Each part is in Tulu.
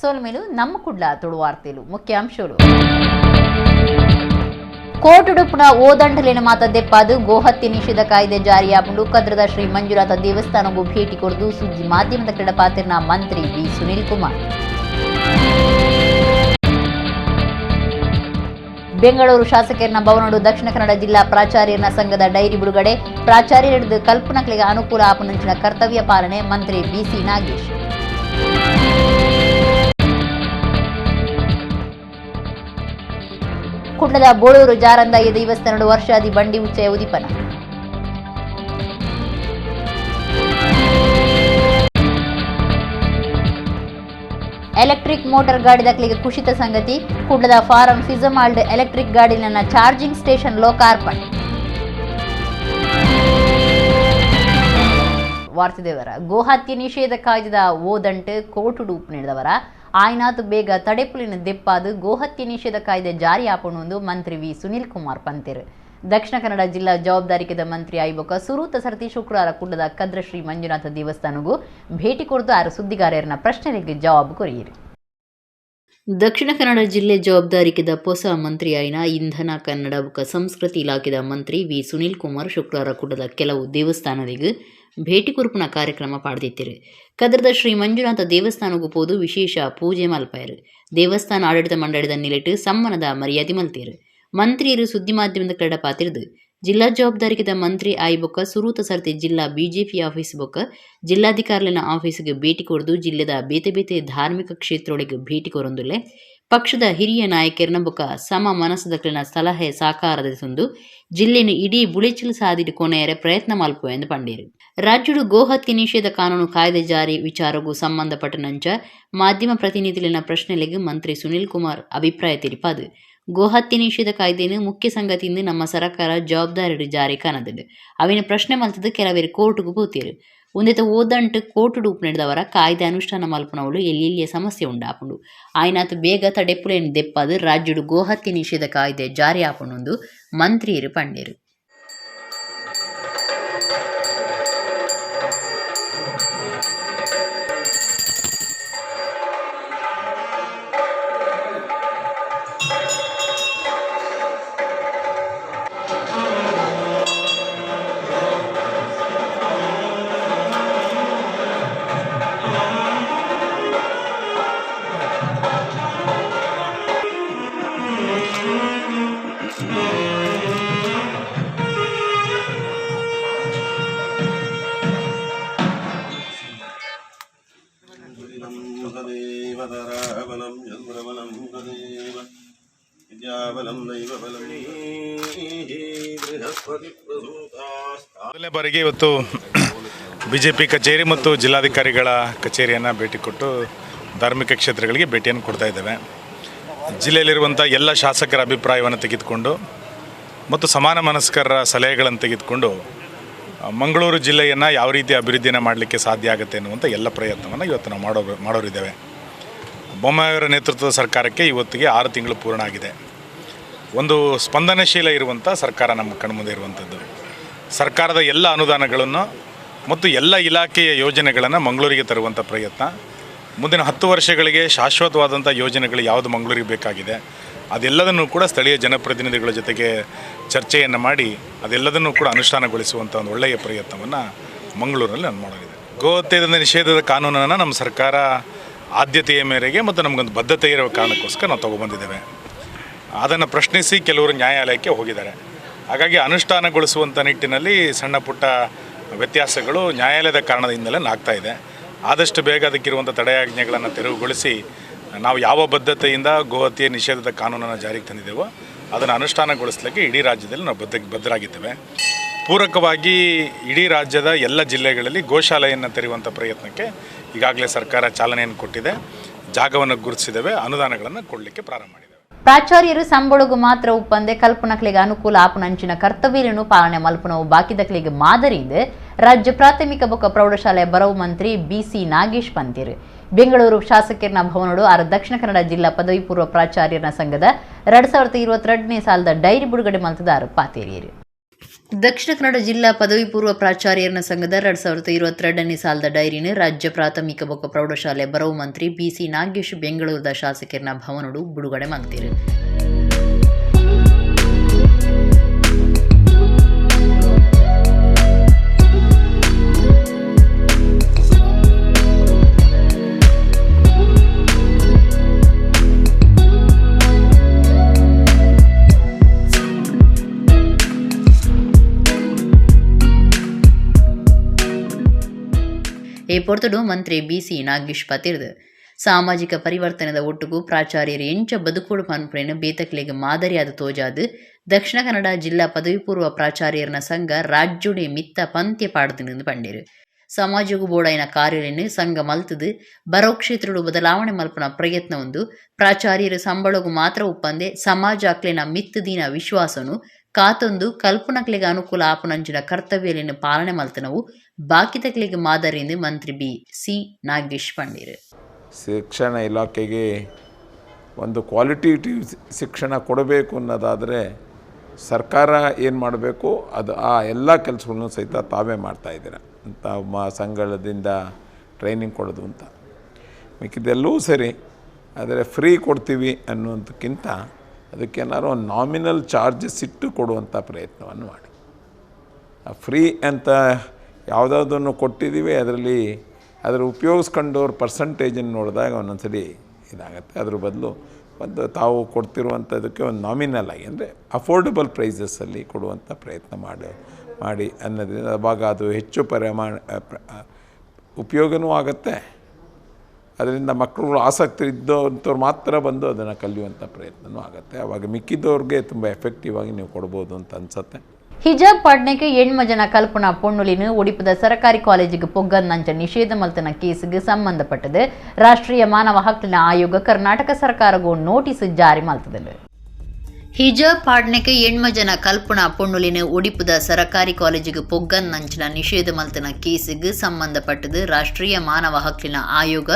ಸೋಲ್ಮೇಲು ನಮ್ಮ ಕುಡ್ಲ ತುಳುವಾರ್ತೆಲು ಮುಖ್ಯಾಂಶಗಳು. ಕೋಟುಡುಪುನ ಓದಂಡಲಿನ ಮಾತ ದೆಪ್ಪಾದು ಗೋಹತ್ಯೆ ನಿಷೇಧ ಕಾಯ್ದೆ ಜಾರಿಯಾಪುಂಡು. ಕದ್ರದ ಶ್ರೀ ಮಂಜುನಾಥ ದೇವಸ್ಥಾನಗೂ ಭೇಟಿ ಕೊರದು ಸುದ್ದಿ ಮಾಧ್ಯಮದ ಕ್ರೀಡಪಾತಿರ್ನ ಮಂತ್ರಿ ವಿ ಸುನೀಲ್ ಕುಮಾರ್. ಬೆಂಗಳೂರು ಶಾಸಕರನ್ನ ಭವನಡು ದಕ್ಷಿಣ ಕನ್ನಡ ಜಿಲ್ಲಾ ಪ್ರಾಚಾರ್ಯರ ಸಂಘದ ಡೈರಿ ಬಿಡುಗಡೆ. ಪ್ರಾಚಾರ್ಯರಿಡಿದು ಕಲ್ಪನಕಲಿಗೆ ಅನುಕೂಲ ಆಪನಂಚಿನ ಕರ್ತವ್ಯ ಪಾಲನೆ ಮಂತ್ರಿ ಬಿಸಿ ನಾಗೇಶ್. ಕುಂಡದ ಬೋಳೂರು ಜಾರಂದಾಯಿ ದೇವಸ್ಥಾನಡು ವರ್ಷಾದಿ ಬಂಡಿ ಉಚ್ಚಯ ಉದಿಪನ. ಎಲೆಕ್ಟ್ರಿಕ್ ಮೋಟಾರ್ ಗಾಡಿ ದಾಖಲೆಗೆ ಕುಸಿತ ಸಂಗತಿ. ಕುಡ್ಲದ ಫಾರಂ ಫಿಜಮಾಲ್ಡ್ ಎಲೆಕ್ಟ್ರಿಕ್ ಗಾಡಿನ ಚಾರ್ಜಿಂಗ್ ಸ್ಟೇಷನ್ ಲೋಕಾರ್ಪಣೆ. ವಾರ್ತೆದೇವರ ಗೋಹತ್ಯೆ ನಿಷೇಧ ಕಾಯ್ದೆದ ಓದಂಟು ಕೋಟುಡು ನೀಡಿದವರ ಆಯ್ನಾತು ಬೇಗ ತಡೆಪುಲಿನ ದೆಪ್ಪಾದು ಗೋಹತ್ಯೆ ನಿಷೇಧ ಕಾಯ್ದೆ ಜಾರಿ ಆಪಣು ಮಂತ್ರಿ ವಿ ಸುನೀಲ್ ಕುಮಾರ್ ಪಂತೆರು. ದಕ್ಷಿಣ ಕನ್ನಡ ಜಿಲ್ಲಾ ಜವಾಬ್ದಾರಿಕೆದ ಮಂತ್ರಿ ಆಯ್ಬೊಕ್ಕ ಸುರೂತ ಸರ್ತಿ ಶುಕ್ರವಾರ ಕುಡ್ಲದ ಕದ್ರ ಶ್ರೀ ಮಂಜುನಾಥ ದೇವಸ್ಥಾನಗೂ ಭೇಟಿ ಕೊಡ್ದು ಆರು ಸುದ್ದಿಗಾರರನ್ನ ಪ್ರಶ್ನೆಗೆ ಜವಾಬು ಕೊರಿಯಿರಿ. ದಕ್ಷಿಣ ಕನ್ನಡ ಜಿಲ್ಲೆ ಜವಾಬ್ದಾರಿಕೆದ ಹೊಸ ಮಂತ್ರಿಯಾಯಿನ ಇಂಧನ, ಕನ್ನಡ ಬೊಕ್ಕ ಸಂಸ್ಕೃತಿ ಇಲಾಖೆದ ಮಂತ್ರಿ ವಿ ಸುನೀಲ್ ಕುಮಾರ್ ಶುಕ್ರವಾರ ಕುಡ್ಲದ ಕೆಲವು ದೇವಸ್ಥಾನದಿಗೆ ಭೇಟಿ ಕೊರ್ಪುನ ಕಾರ್ಯಕ್ರಮ ಪಾಡ್ದಿತ್ತಿರು. ಕದ್ರದ ಶ್ರೀ ಮಂಜುನಾಥ ದೇವಸ್ಥಾನಗೂ ಪೋದು ವಿಶೇಷ ಪೂಜೆ ಮಲ್ಪಾಯರು. ದೇವಸ್ಥಾನ ಆಡಳಿತ ಮಂಡಳಿದ ನಿಲೆಟ್ ಸಮ್ಮಾನದ ಮರ್ಯಾದೆ ಮಲ್ತೇರು. ಮಂತ್ರಿಯರು ಸುದ್ದಿ ಮಾಧ್ಯಮದ ಕಡ ಪಾತಿರ್ದು, ಜಿಲ್ಲಾ ಜವಾಬ್ದಾರಿಕೆದ ಮಂತ್ರಿ ಆಯಿ ಬೊಕ್ಕ ಸುರೂತ ಸರ್ತಿ ಜಿಲ್ಲಾ ಬಿಜೆಪಿ ಆಫೀಸ್ ಬೊಕ್ಕ ಜಿಲ್ಲಾಧಿಕಾರಿನ ಆಫೀಸ್ಗೆ ಭೇಟಿ ಕೊರ್ದು ಜಿಲ್ಲೆದ ಬೇತೆ ಬೇತೆ ಧಾರ್ಮಿಕ ಕ್ಷೇತ್ರೊಳಗೆ ಭೇಟಿ ಕೊರೊಂದುಲ್ಲೆ. ಪಕ್ಷದ ಹಿರಿಯ ನಾಯಕರನ ಬೊಕ್ಕ ಸಮ ಮನಸ್ಸದಕ್ಲಿನ ಸಲಹೆ ಸಾಕಾರದ ಸುಂದು ಜಿಲ್ಲೆನು ಇಡೀ ಬುಳೆಚಿಲು ಸಾದಿಡು ಕೊನೆಯರೆ ಪ್ರಯತ್ನ ಮಲ್ಪು ಎಂದು ಪಂಡೇರು. ರಾಜ್ಯಡು ಗೋಹತ್ಯೆ ನಿಷೇಧ ಕಾನೂನು ಕಾಯ್ದೆ ಜಾರಿ ವಿಚಾರಗೂ ಸಂಬಂಧಪಟ್ಟನಂಚ ಮಾಧ್ಯಮ ಪ್ರತಿನಿಧಿಗಳಿನ ಪ್ರಶ್ನೆಗಳಿಗೆ ಮಂತ್ರಿ ಸುನೀಲ್ ಕುಮಾರ್ ಅಭಿಪ್ರಾಯ ತಿಳಿಪಾದು, ಗೋಹತ್ಯೆ ನಿಷೇಧ ಕಾಯ್ದೆಯನ್ನು ಮುಖ್ಯ ಸಂಗತಿಯಿಂದ ನಮ್ಮ ಸರಕಾರ ಜವಾಬ್ದಾರಿ ಜಾರಿ ಕಾಣದುಂಡು. ಅವಿನ ಪ್ರಶ್ನೆ ಮಲ್ತದ್ದು ಕೆಲವರು ಕೋರ್ಟ್ಗೂ ಪೋತೇರು. ಉಂದೆತ ಓದಂಟು ಕೋರ್ಟುಡು ಉಪ್ಪುನೆಡ್ದವರ ಕಾಯ್ದೆ ಅನುಷ್ಠಾನ ಮಲ್ಪನವಳು ಎಲ್ಲಿ ಸಮಸ್ಯೆ ಉಂಡಾಪುಂಡು. ಆಯ್ನಾತ್ ಬೇಗ ತಡೆಪುಲೇನ್ ದೆಪ್ಪಾದು ರಾಜ್ಯಡು ಗೋಹತ್ಯೆ ನಿಷೇಧ ಕಾಯ್ದೆ ಜಾರಿ ಆಪುಂಡು ಮಂತ್ರಿಯರು ಪಂಡೇರು. ಸದೇವ ಚಂದ್ರಬಲಂ ತದೇವ ವಿದ್ಯಾಬಲಂ ದೈವಬಲಂ ಬೃಹಸ್ಪತಿ ಪ್ರಸೂತಾಸ್ತಾ. ಮೊದಲನೇ ಬಾರಿಗೆ ಇವತ್ತು ಬಿಜೆಪಿ ಕಚೇರಿ ಮತ್ತು ಜಿಲ್ಲಾಧಿಕಾರಿಗಳ ಕಚೇರಿಯನ್ನು ಭೇಟಿ ಕೊಟ್ಟು ಧಾರ್ಮಿಕ ಕ್ಷೇತ್ರಗಳಿಗೆ ಭೇಟಿಯನ್ನು ಕೊಡ್ತಾ ಇದ್ದೇವೆ. ಜಿಲ್ಲೆಯಲ್ಲಿರುವಂಥ ಎಲ್ಲ ಶಾಸಕರ ಅಭಿಪ್ರಾಯವನ್ನು ತೆಗೆದುಕೊಂಡು ಮತ್ತು ಸಮಾನ ಮನಸ್ಕರ ಸಲಹೆಗಳನ್ನು ತೆಗೆದುಕೊಂಡು ಮಂಗಳೂರು ಜಿಲ್ಲೆಯನ್ನು ಯಾವ ರೀತಿ ಅಭಿವೃದ್ಧಿಯನ್ನು ಮಾಡಲಿಕ್ಕೆ ಸಾಧ್ಯ ಆಗುತ್ತೆ ಅನ್ನುವಂಥ ಎಲ್ಲ ಪ್ರಯತ್ನವನ್ನು ಇವತ್ತು ನಾವು ಮಾಡೋರಿದ್ದೇವೆ. ಬೊಮ್ಮಾಯಿಯವರ ನೇತೃತ್ವದ ಸರ್ಕಾರಕ್ಕೆ ಇವತ್ತಿಗೆ 6 ತಿಂಗಳು ಪೂರ್ಣ ಆಗಿದೆ. ಒಂದು ಸ್ಪಂದನಶೀಲ ಇರುವಂಥ ಸರ್ಕಾರ ನಮ್ಮ ಕಣ್ಮುಂದೆ ಇರುವಂಥದ್ದು. ಸರ್ಕಾರದ ಎಲ್ಲ ಅನುದಾನಗಳನ್ನು ಮತ್ತು ಎಲ್ಲ ಇಲಾಖೆಯ ಯೋಜನೆಗಳನ್ನು ಮಂಗಳೂರಿಗೆ ತರುವಂಥ ಪ್ರಯತ್ನ. ಮುಂದಿನ 10 ವರ್ಷಗಳಿಗೆ ಶಾಶ್ವತವಾದಂಥ ಯೋಜನೆಗಳು ಯಾವುದು ಮಂಗಳೂರಿಗೆ ಬೇಕಾಗಿದೆ, ಅದೆಲ್ಲದನ್ನು ಕೂಡ ಸ್ಥಳೀಯ ಜನಪ್ರತಿನಿಧಿಗಳ ಜೊತೆಗೆ ಚರ್ಚೆಯನ್ನು ಮಾಡಿ ಅದೆಲ್ಲದನ್ನು ಕೂಡ ಅನುಷ್ಠಾನಗೊಳಿಸುವಂಥ ಒಂದು ಒಳ್ಳೆಯ ಪ್ರಯತ್ನವನ್ನು ಮಂಗಳೂರಲ್ಲಿ ನಾನು ಮಾಡಲಿದೆ. ಗೋಹತ್ಯೆ ನಿಷೇಧದ ಕಾನೂನನ್ನು ನಮ್ಮ ಸರ್ಕಾರ ಆದ್ಯತೆಯ ಮೇರೆಗೆ ಮತ್ತು ನಮಗೊಂದು ಬದ್ಧತೆ ಇರುವ ಕಾರಣಕ್ಕೋಸ್ಕರ ನಾವು ತಗೊಬಂದಿದ್ದೇವೆ. ಅದನ್ನು ಪ್ರಶ್ನಿಸಿ ಕೆಲವರು ನ್ಯಾಯಾಲಯಕ್ಕೆ ಹೋಗಿದ್ದಾರೆ. ಹಾಗಾಗಿ ಅನುಷ್ಠಾನಗೊಳಿಸುವಂಥ ನಿಟ್ಟಿನಲ್ಲಿ ಸಣ್ಣ ಪುಟ್ಟ ವ್ಯತ್ಯಾಸಗಳು ನ್ಯಾಯಾಲಯದ ಕಾರಣದಿಂದಲೇ ಆಗ್ತಾ ಇದೆ. ಆದಷ್ಟು ಬೇಗ ಅದಕ್ಕಿರುವಂಥ ತಡೆಯಾಜ್ಞೆಗಳನ್ನು ತೆರವುಗೊಳಿಸಿ ನಾವು ಯಾವ ಬದ್ಧತೆಯಿಂದ ಗೋಹತ್ಯೆ ನಿಷೇಧದ ಕಾನೂನನ್ನು ಜಾರಿಗೆ ತಂದಿದ್ದೇವೋ ಅದನ್ನು ಅನುಷ್ಠಾನಗೊಳಿಸಲಿಕ್ಕೆ ಇಡೀ ರಾಜ್ಯದಲ್ಲಿ ನಾವು ಬದ್ಧರಾಗಿದ್ದೇವೆ. ಪೂರಕವಾಗಿ ಇಡೀ ರಾಜ್ಯದ ಎಲ್ಲ ಜಿಲ್ಲೆಗಳಲ್ಲಿ ಗೋಶಾಲೆಯನ್ನು ತೆರೆಯುವಂಥ ಪ್ರಯತ್ನಕ್ಕೆ ಈಗಾಗಲೇ ಸರ್ಕಾರ ಚಾಲನೆಯನ್ನು ಕೊಟ್ಟಿದೆ. ಜಾಗವನ್ನು ಗುರುತಿಸಿದ್ದೇವೆ, ಅನುದಾನಗಳನ್ನು ಕೊಡಲಿಕ್ಕೆ ಪ್ರಾರಂಭ ಮಾಡಿದ್ದೇವೆ. ಪ್ರಾಚಾರ್ಯರು ಸಂಬಳಗು ಮಾತ್ರ ಉಪ್ಪಂದೆ ಕಲ್ಪನಕ್ಲಿಗೆ ಅನುಕೂಲ ಆಪುನಂಚಿನ ಕರ್ತವ್ಯలను ಪಾಲನೆ ಮಲ್ಪನವು ಬಾಕಿದಕ್ಲಿಗೆ ಮಾದರಿ ಇದೆ ರಾಜ್ಯ ಪ್ರಾಥಮಿಕ ಬೊಕ್ಕ ಪ್ರೌಢಶಾಲೆ ಬರವು ಮಂತ್ರಿ ಬಿಸಿ ನಾಗೇಶ್ ಪಂತಿರು. ಬೆಂಗಳೂರು ಶಾಸಕರನ್ನ ಭವನಡು ಆರು ದಕ್ಷಿಣ ಕನ್ನಡ ಜಿಲ್ಲಾ ಪದವಿ ಪೂರ್ವ ಪ್ರಾಚಾರ್ಯರ ಸಂಘದ 2022ನೇ ಸಾಲದ ಡೈರಿ ಬಿಡುಗಡೆ ಮಲ್ತದಾರು ಪಾತೇರಿಯರು. ದಕ್ಷಿಣ ಕನ್ನಡ ಜಿಲ್ಲಾ ಪದವಿ ಪೂರ್ವ ಪ್ರಾಚಾರ್ಯರ ಸಂಘದ 2022ನೇ ಸಾಲದ ಡೈರಿನ ರಾಜ್ಯ ಪ್ರಾಥಮಿಕ ಬೊಕ್ಕ ಪ್ರೌಢಶಾಲೆ ಬರವು ಮಂತ್ರಿ ಬಿಸಿ ನಾಗೇಶ್ ಬೆಂಗಳೂರದ ಶಾಸಕರನ್ನ ಭವನಡು ಬಿಡುಗಡೆ ಮಾಡ್ತೀರಿ. ಈ ಪೊರ್ತುಡು ಮಂತ್ರಿ ಬಿಸಿ ನಾಗೇಶ್ ಪತಿರ್ದು ಸಾಮಾಜಿಕ ಪರಿವರ್ತನೆದ ಒಟ್ಟುಗು ಪ್ರಾಚಾರ್ಯರು ಎಂಚ ಬದುಕುಡು ಪನ್ಪುನೆನ್ ಬೇತಕ್ಲೆಗ್ ಮಾದರಿಯಾದ ತೋಜಾದ್ ದಕ್ಷಿಣ ಕನ್ನಡ ಜಿಲ್ಲಾ ಪದವಿ ಪೂರ್ವ ಪ್ರಾಚಾರ್ಯರನ ಸಂಘ ರಾಜ್ಯೊಡೆ ಮಿತ್ತ ಪಂತ್ಯ ಪಾಡ್ದಿನ ಪಂಡೆರು. ಸಮಾಜೊಗು ಬೋಡಾಯಿನ ಕಾರ್ಯಲೆನ್ ಸಂಘ ಮಲ್ತುದು ಬರೋ ಕ್ಷೇತ್ರಡು ಬದಲಾವಣೆ ಮಲ್ಪುನ ಪ್ರಯತ್ನ ಉಂದು. ಪ್ರಾಚಾರ್ಯರು ಸಂಬಳಗು ಮಾತ್ರ ಉಪ್ಪಂದೆ ಸಮಾಜ ಅಕ್ಲೆನ ಮಿತ್ತ್ ದೀನ ವಿಶ್ವಾಸನು ಕಾತೊಂದು ಕಲ್ಪುನಕ್ಲೆಗ್ ಅನುಕೂಲ ಆಪುನಂಚಿನ ಕರ್ತವ್ಯಲೆನ್ ಪಾಲನೆ ಮಲ್ತನವು ಬಾಕಿದಕ್ಲೆಗ್ ಮಾದರಿ ಮಂತ್ರಿ ಬಿ ಸಿ ನಾಗೇಶ್ ಪಂಡೇರು. ಶಿಕ್ಷಣ ಇಲಾಖೆಗೆ ಒಂದು ಕ್ವಾಲಿಟೇಟಿವ್ ಶಿಕ್ಷಣ ಕೊಡಬೇಕು ಅನ್ನೋದಾದರೆ ಸರ್ಕಾರ ಏನು ಮಾಡಬೇಕು ಅದು ಆ ಎಲ್ಲ ಕೆಲಸಗಳನ್ನು ಸಹಿತ ತಾವೇ ಮಾಡ್ತಾಯಿದ್ದೀರ ಅಂತ ಸಂಘದಿಂದ ಟ್ರೈನಿಂಗ್ ಕೊಡೋದು ಅಂತ ಮಿಕ್ಕಿದೆಲ್ಲವೂ ಸರಿ. ಆದರೆ ಫ್ರೀ ಕೊಡ್ತೀವಿ ಅನ್ನುವಂಥಕ್ಕಿಂತ ಅದಕ್ಕೇನಾದ್ರು ಒಂದು ನಾಮಿನಲ್ ಚಾರ್ಜಸ್ ಇಟ್ಟು ಕೊಡುವಂಥ ಪ್ರಯತ್ನವನ್ನು ಮಾಡಿ. ಫ್ರೀ ಅಂತ ಯಾವುದಾದನ್ನು ಕೊಟ್ಟಿದ್ದೀವಿ ಅದರಲ್ಲಿ ಅದರ ಉಪಯೋಗಿಸ್ಕೊಂಡವ್ರ ಪರ್ಸಂಟೇಜನ್ನು ನೋಡಿದಾಗ ಒಂದೊಂದ್ಸಲಿ ಇದಾಗುತ್ತೆ. ಅದ್ರ ಬದಲು ಒಂದು ತಾವು ಕೊಡ್ತಿರುವಂಥದ್ದಕ್ಕೆ ಒಂದು ನಾಮಿನಲ್ ಆಗಿ ಅಂದರೆ ಅಫೋರ್ಡಬಲ್ ಪ್ರೈಸಸ್ಸಲ್ಲಿ ಕೊಡುವಂಥ ಪ್ರಯತ್ನ ಮಾಡಿ ಅನ್ನೋದ್ರಿಂದ ಅವಾಗ ಅದು ಹೆಚ್ಚು ಪ್ರಮಾಣ ಉಪಯೋಗವೂ ಆಗುತ್ತೆ. ಅದರಿಂದ ಮಕ್ಕಳುಗಳು ಆಸಕ್ತಿ ಇದ್ದವಂಥವ್ರು ಮಾತ್ರ ಬಂದು ಅದನ್ನು ಕಲಿಯುವಂಥ ಪ್ರಯತ್ನವೂ ಆಗುತ್ತೆ. ಆವಾಗ ಮಿಕ್ಕಿದವ್ರಿಗೆ ತುಂಬ ಎಫೆಕ್ಟಿವ್ ಆಗಿ ನೀವು ಕೊಡ್ಬೋದು ಅಂತ ಅನಿಸುತ್ತೆ. ಹಿಜಾಬ್ ಪಾಡ್ನೆಗೆ ಎಣ್ಮ ಜನ ಕಲ್ಪನಾ ಪೊಣ್ಣುಲಿನ ಒಡಿಪದ ಸರಕಾರಿ ಕಾಲೇಜಿಗೆ ಪೊಗ್ಗನ್ನಂಚ ನಿಷೇಧ ಮಲ್ತನ ಕೇಸಿಗೆ ಸಂಬಂಧಪಟ್ಟது ರಾಷ್ಟ್ರೀಯ ಮಾನವ ಹಕ್ಕಿನ ಆಯೋಗ ಕರ್ನಾಟಕ ಸರ್ಕಾರಗೂ ನೋಟಿಸ್ ಜಾರಿ ಮಲ್ತದೆ. ಹಿಜಾಬ್ ಪಾಡ್ನೆಗೆ ಎಣ್ಮ ಜನ ಕಲ್ಪನಾ ಪೊಣ್ಣುಲಿನ ಒಡಿಪುದ ಸರಕಾರಿ ಕಾಲೇಜಿಗೆ ಪೊಗ್ಗನ್ನಂಚಿನ ನಿಷೇಧ ಮಲ್ತನ ಕೇಸಿಗೆ ಸಂಬಂಧಪಟ್ಟது ರಾಷ್ಟ್ರೀಯ ಮಾನವ ಹಕ್ಕಿನ ಆಯೋಗ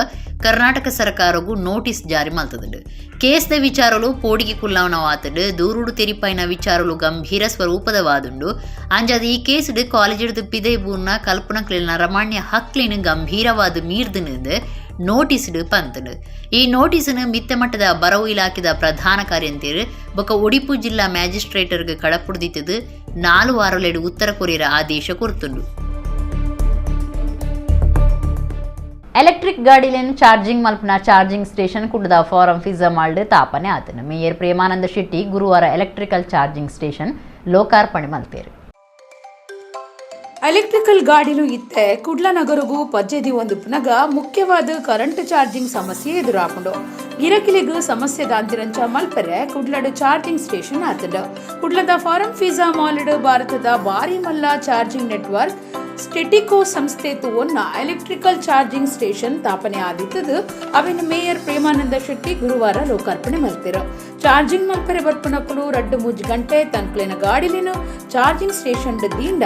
ಕರ್ನಾಟಕ ಸರ್ಕಾರಗೂ ನೋಟಿಸ್ ಜಾರಿ ಮಲ್ತದುಂಡು. ಕೇಸ್ದ ವಿಚಾರಲು ಪೋಡಿಗೆ ಕುಲ್ಲವನವಾತಡು ದೂರುಡು ತೆರಿಪಾಯಿನ ವಿಚಾರಲು ಗಂಭೀರ ಸ್ವರೂಪದವಾದುಂಡು. ಅಂಜಾದ ಈ ಕೇಸ್ಡ್ ಕಾಲೇಜಿಡ್ದು ಪಿದೆ ಬೂರ್ನ ಕಲ್ಪನಕ್ಲಿನ ರಮಾಣ್ಯ ಹಕ್ಲಿನ ಗಂಭೀರವಾದ ಮೀರ್ದನಿಂದ ನೋಟಿಸ್ಡ್ ಪಂತನು. ಈ ನೋಟಿಸ್ನು ಮಿತ್ತಮಟ್ಟದ ಬರವು ಇಲಾಖೆದ ಪ್ರಧಾನ ಕಾರ್ಯಂತೇರು ಬೊಕ ಒಡಿಪು ಜಿಲ್ಲಾ ಮ್ಯಾಜಿಸ್ಟ್ರೇಟರ್ಗೆ ಕಳಪುಡ್ದಿತ್ತದು 4 ವಾರಲೆಡು ಉತ್ತರ ಕೊರಿಯರ ಆದೇಶ ಕೊರ್ತುಂಡು. ಎಲೆಕ್ಟ್ರಿಕ್ ಗಾಡಿಲೇನು ಚಾರ್ಜಿಂಗ್ ಮಲ್ಪನ ಚಾರ್ಜಿಂಗ್ ಸ್ಟೇಷನ್ ಕುಡ್ದ ಫಾರಂ ಫಿಜಾ ಮಾಲ್ಡ್ ತಾಪನೆ ಆತನು. ಮೇಯರ್ ಪ್ರೇಮಾನಂದ ಶೆಟ್ಟಿ ಗುರುವಾರ ಎಲೆಕ್ಟ್ರಿಕಲ್ ಚಾರ್ಜಿಂಗ್ ಸ್ಟೇಷನ್ ಲೋಕಾರ್ಪಣೆ ಮಲ್ತೇರು. ಎಲೆಕ್ಟ್ರಿಕಲ್ ಗಾಡಿಲು ಇತ್ತೆ ಕುಡ್ಲ ನಗರಗೂ ಪಜ್ಜೆದಿ ಒಂದು ಪುನಗ ಮುಖ್ಯವಾದ ಕರೆಂಟ್ ಚಾರ್ಜಿಂಗ್ ಸಮಸ್ಯೆ ಎದುರಾಕೊಂಡು ಗಿರಕಿಲಿಗೂ ಸಮಸ್ಯೆ ದಾಂತಿರಂಚ ಮಲ್ಪರೆ ಕುಡ್ಲಡು ಚಾರ್ಜಿಂಗ್ ಸ್ಟೇಷನ್ ಆತಂಡು. ಕುಡ್ಲದ ಫಾರಂ ಫಿಜಾ ಮಾಲ್ಡ್ ಭಾರತದ ಭಾರಿ ಮಲ್ಲ ಚಾರ್ಜಿಂಗ್ ನೆಟ್ವರ್ಕ್ ಸ್ಟೆಟಿಕೋ ಸಂಸ್ಥೆ ತುವೊನ್ನ ಎಲೆಕ್ಟ್ರಿಕಲ್ ಚಾರ್ಜಿಂಗ್ ಸ್ಟೇಷನ್ ತಾಪನೆ ಆದಿತ್ತದು. ಅವಿನ ಮೇಯರ್ ಪ್ರೇಮಾನಂದ ಶೆಟ್ಟಿ ಗುರುವಾರ ಲೋಕಾರ್ಪಣೆ ಮಲ್ತಿರು. ಚಾರ್ಜಿಂಗ್ ಮಲ್ಪರೆ ಬರ್ಪುನಕುಲು 2-3 ಗಂಟೆ ತನ್ಕ್ಲೆನ ಗಾಡಿಲಿನ ಚಾರ್ಜಿಂಗ್ ಸ್ಟೇಷನ್ ದಿಂಡ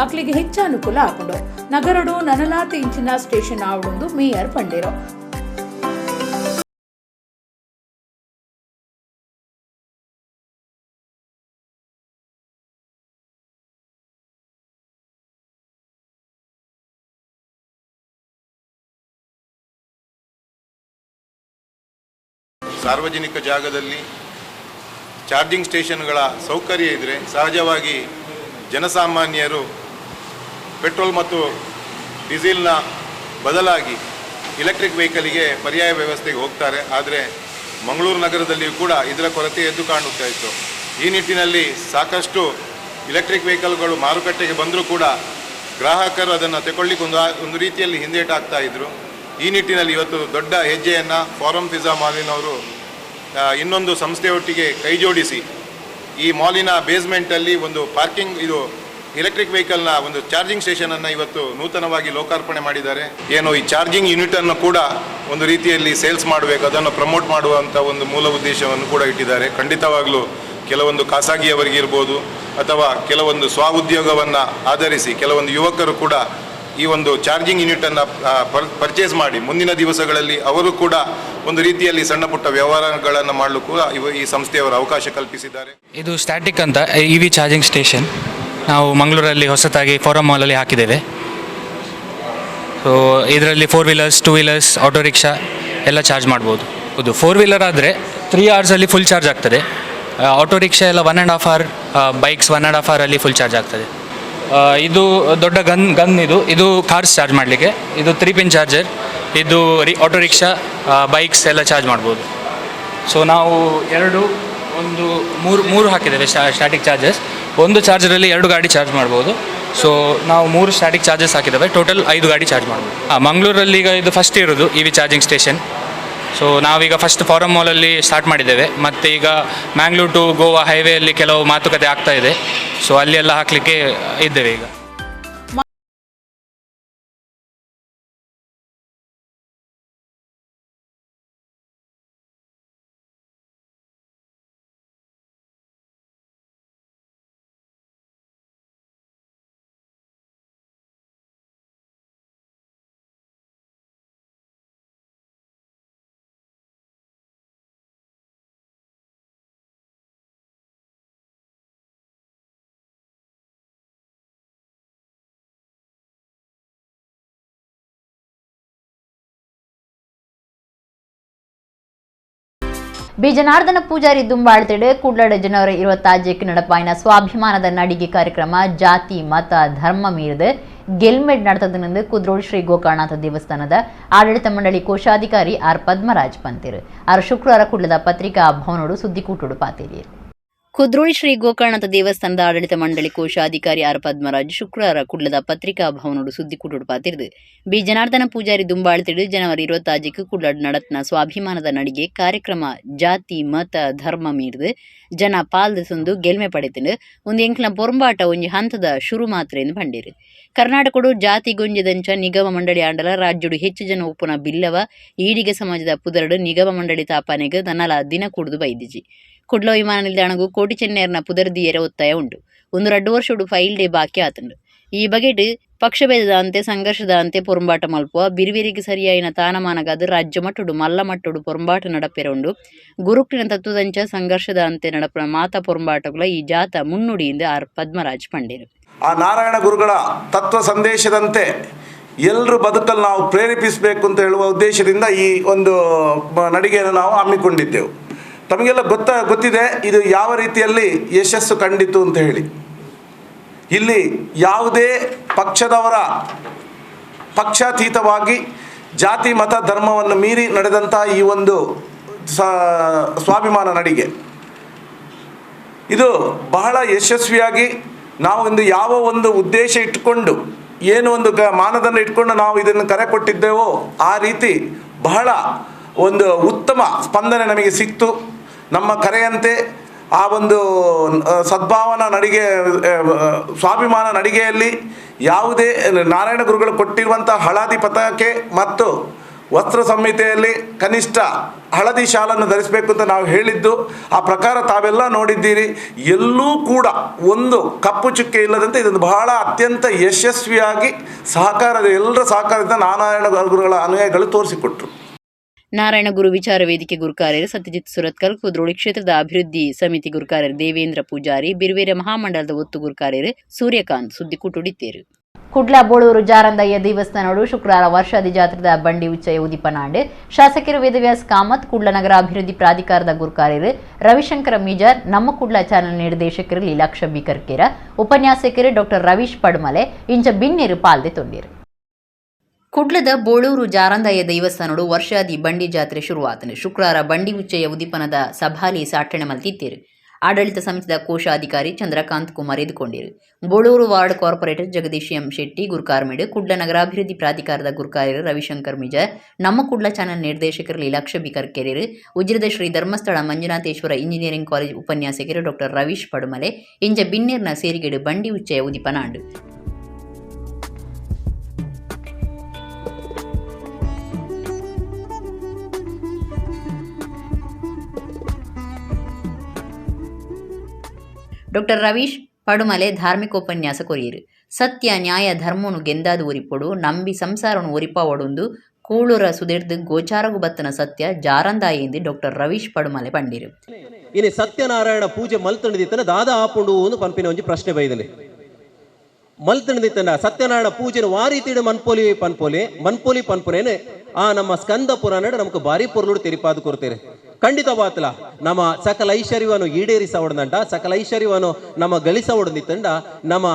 ಅಕ್ಲಿಗೆ ಹೆಚ್ಚು ಅನುಕೂಲ ಆಪುಂಡು. ನಗರಡು ನನಲಾತ ಇಂಚಿನ ಸ್ಟೇಷನ್ ಆವಡುಂದು ಮೇಯರ್ ಪಂಡಿರು. ಸಾರ್ವಜನಿಕ ಜಾಗದಲ್ಲಿ ಚಾರ್ಜಿಂಗ್ ಸ್ಟೇಷನ್ಗಳ ಸೌಕರ್ಯ ಇದ್ದರೆ ಸಹಜವಾಗಿ ಜನಸಾಮಾನ್ಯರು ಪೆಟ್ರೋಲ್ ಮತ್ತು ಡೀಸೆಲ್ನ ಬದಲಾಗಿ ಎಲೆಕ್ಟ್ರಿಕ್ ವೆಹಿಕಲಿಗೆ ಪರ್ಯಾಯ ವ್ಯವಸ್ಥೆಗೆ ಹೋಗ್ತಾರೆ. ಆದರೆ ಮಂಗಳೂರು ನಗರದಲ್ಲಿಯೂ ಕೂಡ ಇದರ ಕೊರತೆ ಎದ್ದು ಕಾಣುತ್ತಾ ಇತ್ತು. ಈ ನಿಟ್ಟಿನಲ್ಲಿ ಸಾಕಷ್ಟು ಎಲೆಕ್ಟ್ರಿಕ್ ವೆಹಿಕಲ್ಗಳು ಮಾರುಕಟ್ಟೆಗೆ ಬಂದರೂ ಕೂಡ ಗ್ರಾಹಕರು ಅದನ್ನು ತಗೊಳ್ಳಿಕ್ಕೆ ಒಂದು ರೀತಿಯಲ್ಲಿ ಹಿಂದೇಟಾಗ್ತಾ ಇದ್ದರು. ಈ ನಿಟ್ಟಿನಲ್ಲಿ ಇವತ್ತು ದೊಡ್ಡ ಹೆಜ್ಜೆಯನ್ನು ಫಾರಂ ಫಿಜಾ ಮಾಲಿನವರು ಇನ್ನೊಂದು ಸಂಸ್ಥೆಯೊಟ್ಟಿಗೆ ಕೈಜೋಡಿಸಿ ಈ ಮಾಲಿನ ಬೇಸ್ಮೆಂಟಲ್ಲಿ ಒಂದು ಪಾರ್ಕಿಂಗ್ ಇದು ಎಲೆಕ್ಟ್ರಿಕ್ ವೆಹಿಕಲ್ನ ಒಂದು ಚಾರ್ಜಿಂಗ್ ಸ್ಟೇಷನನ್ನು ಇವತ್ತು ನೂತನವಾಗಿ ಲೋಕಾರ್ಪಣೆ ಮಾಡಿದ್ದಾರೆ. ಏನು ಈ ಚಾರ್ಜಿಂಗ್ ಯೂನಿಟನ್ನು ಕೂಡ ಒಂದು ರೀತಿಯಲ್ಲಿ ಸೇಲ್ಸ್ ಮಾಡಬೇಕು, ಅದನ್ನು ಪ್ರಮೋಟ್ ಮಾಡುವಂಥ ಒಂದು ಮೂಲ ಉದ್ದೇಶವನ್ನು ಕೂಡ ಇಟ್ಟಿದ್ದಾರೆ. ಖಂಡಿತವಾಗಲೂ ಕೆಲವೊಂದು ಖಾಸಗಿಯವರಿಗೆ ಇರ್ಬೋದು ಅಥವಾ ಕೆಲವೊಂದು ಸ್ವ ಉದ್ಯೋಗವನ್ನು ಆಧರಿಸಿ ಕೆಲವೊಂದು ಯುವಕರು ಕೂಡ ಈ ಒಂದು ಚಾರ್ಜಿಂಗ್ ಯೂನಿಟನ್ನು ಪರ್ಚೇಸ್ ಮಾಡಿ ಮುಂದಿನ ದಿವಸಗಳಲ್ಲಿ ಅವರು ಕೂಡ ಒಂದು ರೀತಿಯಲ್ಲಿ ಸಣ್ಣ ಪುಟ್ಟ ವ್ಯವಹಾರಗಳನ್ನು ಮಾಡಲು ಕೂಡ ಈ ಸಂಸ್ಥೆಯವರು ಅವಕಾಶ ಕಲ್ಪಿಸಿದ್ದಾರೆ. ಇದು ಸ್ಟ್ಯಾಟಿಕ್ ಅಂತ ಇ ವಿ ಚಾರ್ಜಿಂಗ್ ಸ್ಟೇಷನ್. ನಾವು ಮಂಗಳೂರಲ್ಲಿ ಹೊಸತಾಗಿ ಫೋರಮ್ ಮಾಲಲ್ಲಿ ಹಾಕಿದ್ದೇವೆ. ಸೊ ಇದರಲ್ಲಿ 4 wheelers, 2 wheelers, auto rickshaw ಎಲ್ಲ ಚಾರ್ಜ್ ಮಾಡ್ಬೋದು. ಹೌದು, 4 ವೀಲರ್ ಆದರೆ 3 ಅವರ್ಸಲ್ಲಿ ಫುಲ್ ಚಾರ್ಜ್ ಆಗ್ತದೆ. ಆಟೋ ರಿಕ್ಷಾ ಎಲ್ಲ 1.5 ಅವರ್, ಬೈಕ್ಸ್ 1.5 ಅವರಲ್ಲಿ ಫುಲ್ ಚಾರ್ಜ್ ಆಗ್ತದೆ. ಇದು ದೊಡ್ಡ ಗನ್ ಇದು ಕಾರ್ಸ್ ಚಾರ್ಜ್ ಮಾಡಲಿಕ್ಕೆ. ಇದು 3 ಪಿನ್ ಚಾರ್ಜರ್. ಇದು auto rickshaw, bikes ಎಲ್ಲ ಚಾರ್ಜ್ ಮಾಡ್ಬೋದು. ಸೊ ನಾವು 2, 1, 3 ಹಾಕಿದ್ದೇವೆ ಸ್ಟ್ಯಾಟಿಕ್ ಚಾರ್ಜಸ್. ಒಂದು ಚಾರ್ಜರಲ್ಲಿ 2 ಗಾಡಿ ಚಾರ್ಜ್ ಮಾಡ್ಬೋದು. ಸೊ ನಾವು 3 ಸ್ಟ್ಯಾಟಿಕ್ ಚಾರ್ಜಸ್ ಹಾಕಿದ್ದೇವೆ. ಟೋಟಲ್ 5 ಗಾಡಿ ಚಾರ್ಜ್ ಮಾಡ್ಬೋದು. ಮಂಗಳೂರಲ್ಲಿ ಈಗ ಇದು ಫಸ್ಟ್ ಇರೋದು EV charging station. So ನಾವೀಗ ಫಸ್ಟ್ ಫಾರಮ್ ಮಾಲಲ್ಲಿ ಸ್ಟಾರ್ಟ್ ಮಾಡಿದ್ದೇವೆ. ಮತ್ತು ಈಗ ಮ್ಯಾಂಗ್ಳೂರ್ ಟು ಗೋವಾ ಹೈವೇಯಲ್ಲಿ ಕೆಲವು ಮಾತುಕತೆ ಆಗ್ತಾ ಇದೆ. ಸೊ ಅಲ್ಲಿ ಎಲ್ಲ ಹಾಕಲಿಕ್ಕೆ ಇದ್ದೇವೆ ಈಗ. ಬಿ ಜನಾರ್ದನ ಪೂಜಾರಿ ದುಂಬಾಳ್ತಿಡೆ ಕುಡ್ಲಡ ಜನವರಿ 25ಕ್ಕೆ ನಡಪಾಯಿನ ಸ್ವಾಭಿಮಾನದ ನಡಿಗೆ ಕಾರ್ಯಕ್ರಮ ಜಾತಿ ಮತ ಧರ್ಮ ಮೀರಿದ ಗೆಲ್ಮೆಡ್ ನಡೆತದನೆಂದು ಕುದ್ರೋಳ್ ಶ್ರೀ ಗೋಕರ್ಣನಾಥ ದೇವಸ್ಥಾನದ ಆಡಳಿತ ಮಂಡಳಿ ಕೋಶಾಧಿಕಾರಿ ಆರ್ ಪದ್ಮರಾಜ್ ಪಂತಿರು. ಆರ್ ಶುಕ್ರವಾರ ಕುಡ್ಲದ ಪತ್ರಿಕಾ ಭವನೋಡು ಸುದ್ದಿಕೂಟೋಡು ಪಾತೇರಿಯರು. ಕುದ್ರೋಳಿ ಶ್ರೀ ಗೋಕರ್ಣನಾಥ ದೇವಸ್ಥಾನದ ಆಡಳಿತ ಮಂಡಳಿ ಕೋಶಾಧಿಕಾರಿ ಆರ್ ಪದ್ಮರಾಜ್ ಶುಕ್ರವಾರ ಕುಡ್ಲದ ಪತ್ರಿಕಾ ಭವನೋಡು ಸುದ್ದಿಕೂಟೋಡು ಪಾತಿರಿದು. ಬಿ ಜನಾರ್ದನ ಪೂಜಾರಿ ದುಂಬಾಳ್ತಿಡು ಜನವರಿ 25ಕ್ಕೆ ಕುಡ್ಲಡ್ ನಡತ್ನ ಸ್ವಾಭಿಮಾನದ ನಡಿಗೆ ಕಾರ್ಯಕ್ರಮ ಜಾತಿ ಮತ ಧರ್ಮ ಮೀರಿದು ಜನ ಪಾಲ್ದಿಸೊಂದು ಗೆಲ್ಮೆ ಪಡೆತಂಡು ಒಂದು ಎಂಕ್ಲ ಪೊರಂಬಾಟ ಒಂಜಿ ಹಂತದ ಶುರು ಮಾತ್ರ ಎಂದು ಪಂಡಿರು. ಕರ್ನಾಟಕಡು ಜಾತಿ ಗೊಂಜದಂಚ ನಿಗಮ ಮಂಡಳಿ ಆಂಡಲ ರಾಜ್ಯಡು ಹೆಚ್ಚು ಜನ ಉಪ್ಪುನ ಬಿಲ್ಲವ ಈಡಿಗ ಸಮಾಜದ ಪುದರಡು ನಿಗಮ ಮಂಡಳಿ ತಾಪನೆಗೆ ನನಲ ದಿನ ಕೂಡುದು ಬೈದಿಜಿ. ಕುಡ್ಲ ವಿಮಾನ ನಿಲ್ದಾಣಗೂ ಕೋಟಿ ಚೆನ್ನೇರ್ನ ಪುದರ್ದಿಯರ ಒತ್ತಾಯ ಉಂಟು. ಒಂದು 2 ವರ್ಷಡು ಫೈಲ್ ಡೇ ಬಾಕಿ ಆತಂಡು. ಈ ಬಗೆಟ್ ಪಕ್ಷಭೇದದ ಅಂತೆ ಸಂಘರ್ಷದ ಅಂತೆ ಪೊರಂಬಾಟ ಮಲ್ಪುವ ಬಿರುವಿರಿಗೆ ಸರಿಯಾಯಿನ ತಾನಮಾನಗಾದ ರಾಜ್ಯ ಮಟ್ಟುಡು ಮಲ್ಲ ಮಟ್ಟುಡು ಪೊರಂಬಾಟ ನಡಪೆರ ಉಂಡು. ಗುರುಕ್ಕಿನ ತತ್ವದಂಚ ಸಂಘರ್ಷದ ಅಂತೆ ನಡಪುನ ಮಾತಾ ಪೊರಂಬಾಟಗಳ ಈ ಜಾತ ಮುನ್ನುಡಿಯಿಂದ ಆರ್ ಪದ್ಮರಾಜ್ ಪಂಡೇರು. ಆ ನಾರಾಯಣ ಗುರುಗಳ ತತ್ವ ಸಂದೇಶದಂತೆ ಎಲ್ಲರೂ ಬದುಕನ್ನು ನಾವು ಪ್ರೇರೇಪಿಸಬೇಕು ಅಂತ ಹೇಳುವ ಉದ್ದೇಶದಿಂದ ಈ ಒಂದು ನಡಿಗೆಯನ್ನು ನಾವು ಹಮ್ಮಿಕೊಂಡಿದ್ದೆವು. ತಮಗೆಲ್ಲ ಗೊತ್ತಿದೆ ಇದು ಯಾವ ರೀತಿಯಲ್ಲಿ ಯಶಸ್ಸು ಕಂಡಿತು ಅಂತ ಹೇಳಿ. ಇಲ್ಲಿ ಯಾವುದೇ ಪಕ್ಷದವರ ಪಕ್ಷಾತೀತವಾಗಿ ಜಾತಿ ಮತ ಧರ್ಮವನ್ನು ಮೀರಿ ನಡೆದಂಥ ಈ ಒಂದು ಸ್ವಾಭಿಮಾನ ನಡಿಗೆ ಇದು ಬಹಳ ಯಶಸ್ವಿಯಾಗಿ ನಾವು ಒಂದು ಯಾವ ಒಂದು ಉದ್ದೇಶ ಇಟ್ಟುಕೊಂಡು ಏನು ಒಂದು ಮಾನದಂಡ ಇಟ್ಕೊಂಡು ನಾವು ಇದನ್ನು ಕರೆ ಕೊಟ್ಟಿದ್ದೇವೋ ಆ ರೀತಿ ಬಹಳ ಒಂದು ಉತ್ತಮ ಸ್ಪಂದನೆ ನಮಗೆ ಸಿಕ್ತು. ನಮ್ಮ ಕರೆಯಂತೆ ಆ ಒಂದು ಸದ್ಭಾವನಾ ನಡಿಗೆ ಸ್ವಾಭಿಮಾನ ನಡಿಗೆಯಲ್ಲಿ ಯಾವುದೇ ನಾರಾಯಣ ಗುರುಗಳು ಕೊಟ್ಟಿರುವಂಥ ಹಳದಿ ಪತಾಕೆ ಮತ್ತು ವಸ್ತ್ರ ಸಂಹಿತೆಯಲ್ಲಿ ಕನಿಷ್ಠ ಹಳದಿ ಶಾಲನ್ನು ಧರಿಸಬೇಕು ಅಂತ ನಾವು ಹೇಳಿದ್ದು, ಆ ಪ್ರಕಾರ ತಾವೆಲ್ಲ ನೋಡಿದ್ದೀರಿ. ಎಲ್ಲೂ ಕೂಡ ಒಂದು ಕಪ್ಪು ಚುಕ್ಕೆ ಇಲ್ಲದಂತೆ ಇದೊಂದು ಬಹಳ ಅತ್ಯಂತ ಯಶಸ್ವಿಯಾಗಿ ಸಹಕಾರದ ಎಲ್ಲರ ಸಹಕಾರದಿಂದ ನಾರಾಯಣ ಗುರುಗಳ ಅನುಯಾಯಿಗಳು ತೋರಿಸಿಕೊಟ್ರು. ನಾರಾಯಣ ಗುರು ವಿಚಾರ ವೇದಿಕೆ ಗುರುಕಾರ್ಯರು ಸತ್ಯಜಿತ್ ಸುರತ್ಕಲ್, ಕುದ್ರೋಳಿ ಕ್ಷೇತ್ರದ ಅಭಿವೃದ್ಧಿ ಸಮಿತಿ ಗುರುಕಾರ್ಯರು ದೇವೇಂದ್ರ ಪೂಜಾರಿ, ಬಿರುವೇರ ಮಹಾಮಂಡಲದ ಒತ್ತು ಗುರುಕಾರ್ಯರು ಸೂರ್ಯಕಾಂತ್ ಸುದ್ದಿಕೂಟುಡಿತ್ತೇರು. ಕುಡ್ಲ ಬೋಳೂರು ಜಾರಂದಯ್ಯ ದೇವಸ್ಥಾನಡು ಶುಕ್ರವಾರ ವರ್ಷಾದಿ ಜಾತ್ರೆದ ಬಂಡಿ ಉಚ್ಚಯ ಉದಿಪನಾಂಡು ಶಾಸಕರು ವೇದವ್ಯಾಸ್ ಕಾಮತ್, ಕುಡ್ಲ ನಗರ ಅಭಿವೃದ್ಧಿ ಪ್ರಾಧಿಕಾರದ ಗುರುಕಾರ್ಯರು ರವಿಶಂಕರ ಮೀಜಾರ್, ನಮ್ಮ ಕುಡ್ಲ ಚಾನೆಲ್ ನಿರ್ದೇಶಕರು ಲೀಲಾಕ್ಷ ಬಿ ಕರ್ಕೇರ, ಉಪನ್ಯಾಸಕರು ಡಾಕ್ಟರ್ ರವೀಶ್ ಪಡ್ಮಲೆ ಇಂಚ ಬಿನ್ನೇರು ಪಾಲ್ದೆ ತೊಂದಿರು. ಕುಡ್ಲದ ಬೋಳೂರು ಜಾರಂದಯ್ಯ ದೇವಸ್ಥಾನಡು ವರ್ಷಾದಿ ಬಂಡಿ ಜಾತ್ರೆ ಶುರುವಾತನು. ಶುಕ್ರವಾರ ಬಂಡಿ ಉಚ್ಚಯ ಉದಿಪನದ ಸಭಾಲಿ ಸಾಠಣೆ ಮಲ್ತಿತ್ತೇರು. ಆಡಳಿತ ಸಮಿತಿದ ಕೋಶಾಧಿಕಾರಿ Chandrakant Kumar ಎದುಕೊಂಡಿರು. Boloor ward corporator Jagadish M Shetty ಗುರುಕಾರ್ಮಿಡು, Kudla ನಗರಾಭಿವೃದ್ಧಿ ಪ್ರಾಧಿಕಾರದ ಗುರುಕಾರ್ಯರು ರವಿಶಂಕರ್ ಮಿಜಾರ್, ನಮ್ಮ ಕುಡ್ಲ ಚಾನೆಲ್ ನಿರ್ದೇಶಕರು ಲೀಲಾಕ್ಷ ಬಿ ಕರ್ಕೆರೆರು, ಉಜಿರದ ಶ್ರೀ ಧರ್ಮಸ್ಥಳ ಮಂಜುನಾಥೇಶ್ವರ ಇಂಜಿನಿಯರಿಂಗ್ ಕಾಲೇಜ್ ಉಪನ್ಯಾಸಕರು ಡಾಕ್ಟರ್ ರವೀಶ್ ಪಡುಮಲೆ ಇಂಜ ಬಿನ್ನೇರ್ನ ಸೇರಿಗೆಡು ಬಂಡಿ ಉಚ್ಚಯ ಉದಿಪನಾಂಡು. ಡಾಕ್ಟರ್ ರವೀಶ್ ಪಡುಮಲೆ ಧಾರ್ಮಿಕೋಪನ್ಯಾಸ ಕೊರಿಯರು. ಸತ್ಯ ನ್ಯಾಯ ಧರ್ಮನು ಗೆಂದಾದು ಒರಿಪೊಡು, ನಂಬಿ ಸಂಸಾರನು ಒರಿಪಾವೊಡೊಂದು ಕೂಳುರ ಸುದಿರ್ದು ಗೋಚಾರಗು ಬತ್ತನ ಸತ್ಯ ಜಾರಂದಾಯೆಂದು ಡಾಕ್ಟರ್ ರವೀಶ್ ಪಡುಮಲೆ ಪಂಡಿರು. ಇನಿ ಸತ್ಯನಾರಾಯಣ ಪೂಜೆ ಮಲ್ತಂಡಿದಿತ್ತನ ದಾದ ಆಪುಂಡು ಒಂದು ಪಂಪಿನ ಒಂಜಿ ಪ್ರಶ್ನೆ ಬೈದನೆ. ಮಲ್ತಣದಿತ್ತಂಡ ಸತ್ಯನಾರಾಯಣ ಪೂಜೆನ ವಾರೀತಿಡು ಮನ್ಪೊಲಿ ಪನ್ಪೊಲಿ ಮನ್ಪೊಲಿ ಪನ್ಪುನೇನು ಆ ನಮ್ಮ ಸ್ಕಂದ ಪುರಾಣ ನಮಕ್ ಭಾರಿ ಪೊರ್ಲುಡು ತೆರಿಪಾದು ಕೊರ್ತೀರಿ. ಖಂಡಿತವಾತಲ ನಮ್ಮ ಸಕಲ ಐಶ್ವರ್ಯವನ್ನು ಈಡೇರಿಸವಡದಂಡ, ಸಕಲ ಐಶ್ವರ್ಯವನ್ನು ನಮ್ಮ ಗಳಿಸವಡದಿತ್ತಂಡ ನಮ್ಮ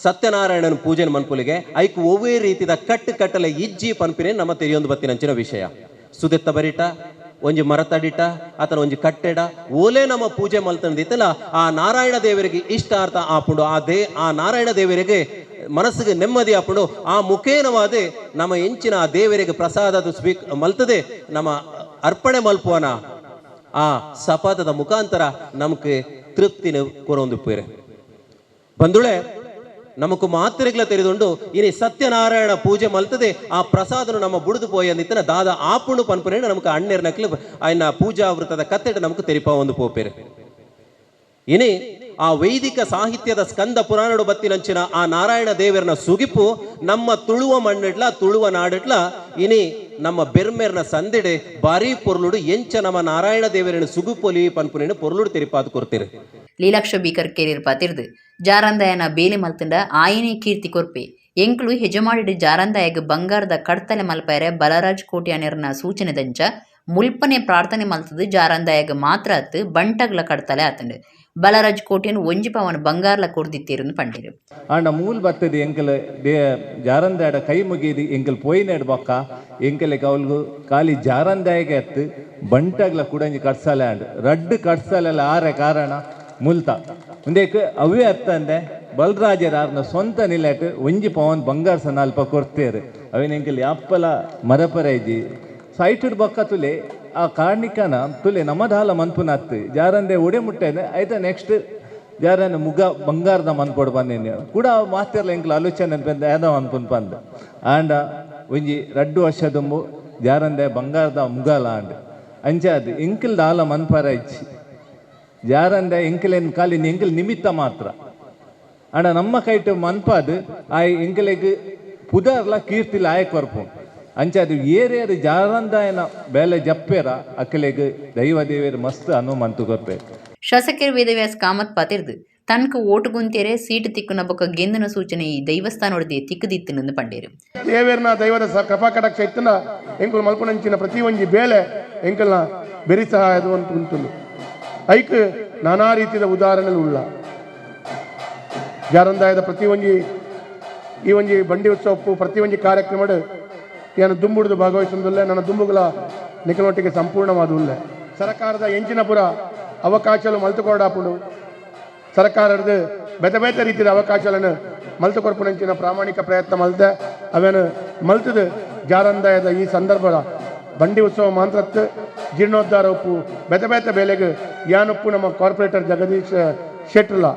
ಸತ್ಯನಾರಾಯಣನ ಪೂಜೆನ ಮನ್ಪುಲಿಗೆ ಐಕ್ ಒವ್ವೇ ರೀತಿದ ಕಟ್ಟು ಕಟ್ಟಲೆ ಇಜ್ಜಿ ಪನ್ಪಿನೇ ನಮ್ಮ ತೆರಿಯೊಂದು ಬತ್ತಿನಂಚಿನ ವಿಷಯ. ಸುದೆತ್ತ ಬರಿಟ ಒಂಜಿ ಮರತಡಿಟ ಆತನ ಒಂಜಿ ಕಟ್ಟೆಡ ಓಲೆ ನಮ್ಮ ಪೂಜೆ ಮಲ್ತಂದಿತ್ತಲ್ಲ ಆ ನಾರಾಯಣ ದೇವರಿಗೆ ಇಷ್ಟಾರ್ಥ ಆಪುಂಡು. ಆ ನಾರಾಯಣ ದೇವರಿಗೆ ಮನಸ್ಸಿಗೆ ನೆಮ್ಮದಿ ಆಪುಂಡು. ಆ ಮುಖೇನವಾದ ನಮ್ಮ ಎಂಚಿನ ಆ ದೇವರಿಗೆ ಪ್ರಸಾದ ಸ್ವೀ ಮಲ್ತದೆ ನಮ್ಮ ಅರ್ಪಣೆ ಮಲ್ಪುವನ ಆ ಸಪಾತದ ಮುಖಾಂತರ ನಮಕ್ ತೃಪ್ತಿನ ಕೊರೊಂದು ಪೇರೆ ಬಂದುಳೆ ನಮಕ್ ಮಾತ್ರೆಗಳ ತೆರೆದುಂಡು. ಇನಿ ಸತ್ಯನಾರಾಯಣ ಪೂಜೆ ಮಲ್ತದೆ ಆ ಪ್ರಸಾದನು ನಮ್ಮ ಬುಡುದು ಪೋಯ ನಿತ್ತನ ದಾದ ಆಪುಣು ಪನ್ಪುನೇ ನಮಕ್ ಅಣ್ಣೆರ್ ನಕ್ಲು ಆಯ್ನ ಪೂಜಾವೃತದ ಕತ್ತೆಟ ನಮಕ್ ತೆರಿಪ ಒಂದು ಪೋಪೇರು. ಇನಿ ಆ ವೈದಿಕ ಸಾಹಿತ್ಯದ ಸ್ಕಂದ ಪುರಾಣಡು ಬತ್ತಿನಂಚಿನ ಆ ನಾರಾಯಣ ದೇವರನ ಸುಗಿಪು ನಮ್ಮ ತುಳುವ ಮಣ್ಣಿಡ್ಲ ತುಳುವ ನಾಡಿಡ್ಲ ಇನಿ ನಮ್ಮ ಬೆರ್ಮೆರ್ನ ಸಂದಿಡೆ ಬಾರಿ ಪೊರ್ಲುಡು ಎಂಚ ನಮ್ಮ ನಾರಾಯಣ ದೇವರನ ಸುಗುಪೊಲಿ ಪನ್ಪುನೇನು ಪೊರ್ಲುಡು ತೆರಿಪಾದು ಕೊರ್ತೀರಿ. ಲೀಲಾಕ್ಷ ಬೀಕರ್ ಕೇರಿರ್ ಪಾತಿರ್ದು ಜಾರಂದಾಯನ ಬೇಲೆ ಮಲ್ತಂಡ ಆಯನೇ ಕೀರ್ತಿ ಕೊರ್ಪೆ ಎಂಕ್ಲು ಹೆಜಮಾಡಿಡು ಜಾರಂದಾಯಗ್ ಬಂಗಾರದ ಕಡ್ತಲೆ ಮಲ್ಪಾಯರೆ ಬಲರಾಜ್ ಕೋಟ್ಯಾನೆರ್ನ ಸೂಚನೆ ದಂಚ ಮುಲ್ಪನೆ ಪ್ರಾರ್ಥನೆ ಮಲ್ತದು ಜಾರಂದಾಯಗ್ ಮಾತ್ರ ಅತ್ತು ಬಂಟಗ್ಲ ಕಡ್ತಲೆ ಆತಂಡು. ಬಲರಾಜ್ ಕೋಟ್ಯನ್ ಒಂಜಿ ಪವನ್ ಬಂಗಾರ್ಲ ಕೊರ್ದಿತ್ತೀರನ್ನು ಪಂಡಿರು. ಆಂಡ ಮೂಲ್ ಬರ್ತದೆ ಎಂಕಲ್ they ಜಾರಂದಾಯಡ ಕೈ ಮುಗಿದು ಎಂಕಲ್ ಪೋಯಿನೇಡ್ ಬೊಕ್ಕ ಎಂಕಲೆಗ್ ಅವಲ್ಗು ಖಾಲಿ ಜಾರಂದಾಯಗೆ ಅತ್ತು ಬಂಟಗ್ಲ ಕುಡಂಜಿ ಕಟ್ಸಾಲೆ ಆಂಡ್ ರಡ್ಡು ಕಟ್ಸಾಲೆಲ್ಲ ಆರೆ ಕಾರಣ ಮುಲ್ತ ಉಂದೇಕ್ ಅವೇ ಅತ್ತಂದೆ ಬಲರಾಜರ ಆರ್ನ ಸ್ವಂತ ನಿಲೆಟ್ ಒಂಜಿ ಪವನ್ ಬಂಗಾರ ಸನಾಲ್ಪ ಕೊರ್ತೇರು ಅವೇನು ಎಂಕಲ್ ಯಾಪ್ಪಲ ಮರಪರೈಜಿ ಸೈಟುಡ್ ಬೊಕ್ಕ ತುಲೆ ಆ ಕಾರ್ಣಿಕನ ತುಲೆ ನಮದಾಲ ಮನ್ಪುನ ಅತ್ತು ಜಾರಂದೆ ಒಡೆ ಮುಟ್ಟೆನೆ ಆಯ್ತಾ ನೆಕ್ಸ್ಟ್ ಜಾರನ ಮುಗ ಬಂಗಾರದ ಮನ್ಪೊಡು ಬಂದೇನೆ ಕೂಡ ಮಾತಿರ್ಲ ಎಂಕಲ್ ಆಲೋಚನೆ ಬಂದ ಯಾದ ಮನ್ಪುನ್ ಪಂದ್ ಆಂಡ ಒಂಜಿ ರಡ್ಡು ವರ್ಷ ದುಂಬು ಜಾರಂದೆ ಬಂಗಾರದ ಮುಗಲ ಆಂಡ್ ಅಂಚಾದ್ ಎಂಕಲ್ ದಾಲ ಮನ್ಪರ ಇಚ್ಚಿ ಜಾರಂದೆ ಎಂಕಲೇನ್ ಖಾಲಿ ಎಂಕಲ್ ನಿಮಿತ್ತ ಮಾತ್ರ ಆಂಡ ನಮ್ಮ ಕೈಟ್ ಮನ್ಪಾದ್ ಆ ಎಂಕಲೆಗ್ ಪುದರ್ಲ ಕೀರ್ತಿಲ ಆಯಕ್ ಕೊರ್ಪು ಅಂಚಾದ್ ಏರೇರು ಜಾರಂದಾಯನ ಬೇಲೆ ಜಪ್ಪೇರ ಅಕ್ಕಲೆಗ್ ದೈವ ದೇವೇರು ಮಸ್ತ್ ಅನು ಕೊರ್ಪೆ. ಶಾಸಕರು ವೇದವ್ಯಾಸ್ ಕಾಮತ್ ಪಾತಿರ್ದು ತನಕ ಓಟು ಗುಂತೇರೆ ಸೀಟು ತಿಕ್ಕುನ ಬೊಕ್ಕ ಗೆಂದನ ಸೂಚನೆ ಈ ದೈವಸ್ಥಾನೊಡದೆ ತಿಕ್ಕುದಿತ್ತುನಂದು ಪಂಡೇರು. ದೇವೇರ್ನ ದೈವದ ಕೃಪಾ ಕಟಾಕ್ಷ ಇತ್ತನ ಎಂಕುಲು ಮಲ್ಪುನಂಚಿನ ಪ್ರತಿ ಒಂಜಿ ಬೇಲೆ ಎಂಕಲ್ನ ಬೆರಿ ಸಹಾಯದ ಉಂಟು. ಐಕ್ ನಾನಾ ರೀತಿಯ ಉದಾಹರಣೆಗಳು ಉಳ್ಳ ಜಾರಂದಾಯದ ಪ್ರತಿ ಒಂಜಿ ಈ ಒಂಜಿ ಬಂಡಿ ಉತ್ಸವಪ್ಪು ಪ್ರತಿ ಒಂಜಿ ಕಾರ್ಯಕ್ರಮಡು ಏನು ದುಂಬುಡ್ದು ಭಾಗವಹಿಸೋದಿಲ್ಲ. ನನ್ನ ದುಂಬುಗಳ ನಿಖಲೊಟ್ಟಿಗೆ ಸಂಪೂರ್ಣವಾದುಲ್ಲ. ಸರ್ಕಾರದ ಎಂಚಿನಪುರ ಅವಕಾಶಗಳು ಮಲ್ತುಕೊಡಾಪುಂಡು. ಸರ್ಕಾರದ ಬೇತೆ ಬೇತೆ ರೀತಿಯ ಅವಕಾಶಗಳನ್ನು ಮಲ್ತುಕೊರ್ಪುನಂಚಿನ ಪ್ರಾಮಾಣಿಕ ಪ್ರಯತ್ನ ಮಲ್ತೆ ಅವೇನು ಮಲ್ತದ ಜಾರಂದಾಯದ ಈ ಸಂದರ್ಭದ ಬಂಡಿ ಉತ್ಸವ ಮಾಂತ್ರತ್ತು ಜೀರ್ಣೋದ್ಧಾರ ಉಪ್ಪು ಬೇತೆ ಬೇತೆ ಬೇಲೆಗೆ ಯಾನೊಪ್ಪು ನಮ್ಮ ಕಾರ್ಪೊರೇಟರ್ ಜಗದೀಶ್ ಶೆಟ್ರಲ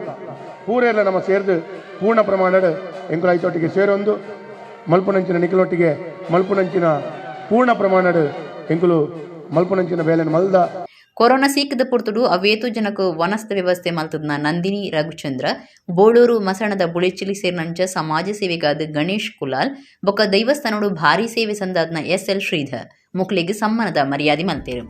ಪೂರೆಲ್ಲ ನಮ್ಮ ಸೇರಿದು ಪೂರ್ಣ ಪ್ರಮಾಣದ ಎಂಕುಲ ಐತೊಟ್ಟಿಗೆ ಸೇರೊಂದು ಮಲ್ಪುನಂಚಿನ ನಿಖಲೊಟ್ಟಿಗೆ ಮಲ್ಪುನಂಚಿನ ಪೂರ್ಣ ಪ್ರಮಾಣದ ಎಂಕುಲು ಮಲ್ಪುನಂಚಿನ ಬೇಲೆನ ಮಲ್ದ. ಕೊರೋನಾ ಸೀಕದ ಪೊರ್ತುಡು ಅವೇತು ಜನకు ವನಸ್ತ ವ್ಯವಸ್ಥೆ ಮಲ್ತದ್ನ ನಂದಿನಿ ರಘುಚಂದ್ರ ಬೋಳೂರು ಮಸಣದ ಬುಳೆಚಿಲಿ ಸೇರಿನಂಚ ಸಮಾಜ ಸೇವೆಗಾದ ಗಣೇಶ್ ಕುಲಾಲ್ ಬೊಕ್ಕ ದೈವಸ್ಥಾನಡು ಭಾರಿ ಸೇವೆ ಸಂದಾದ್ನ ಎಸ್ ಎಲ್ ಶ್ರೀಧರ್ ಮುಕ್ಲಿಗೆ ಸಮ್ಮಾನದ ಮರ್ಯಾದೆ ಮಲ್ತೇರು.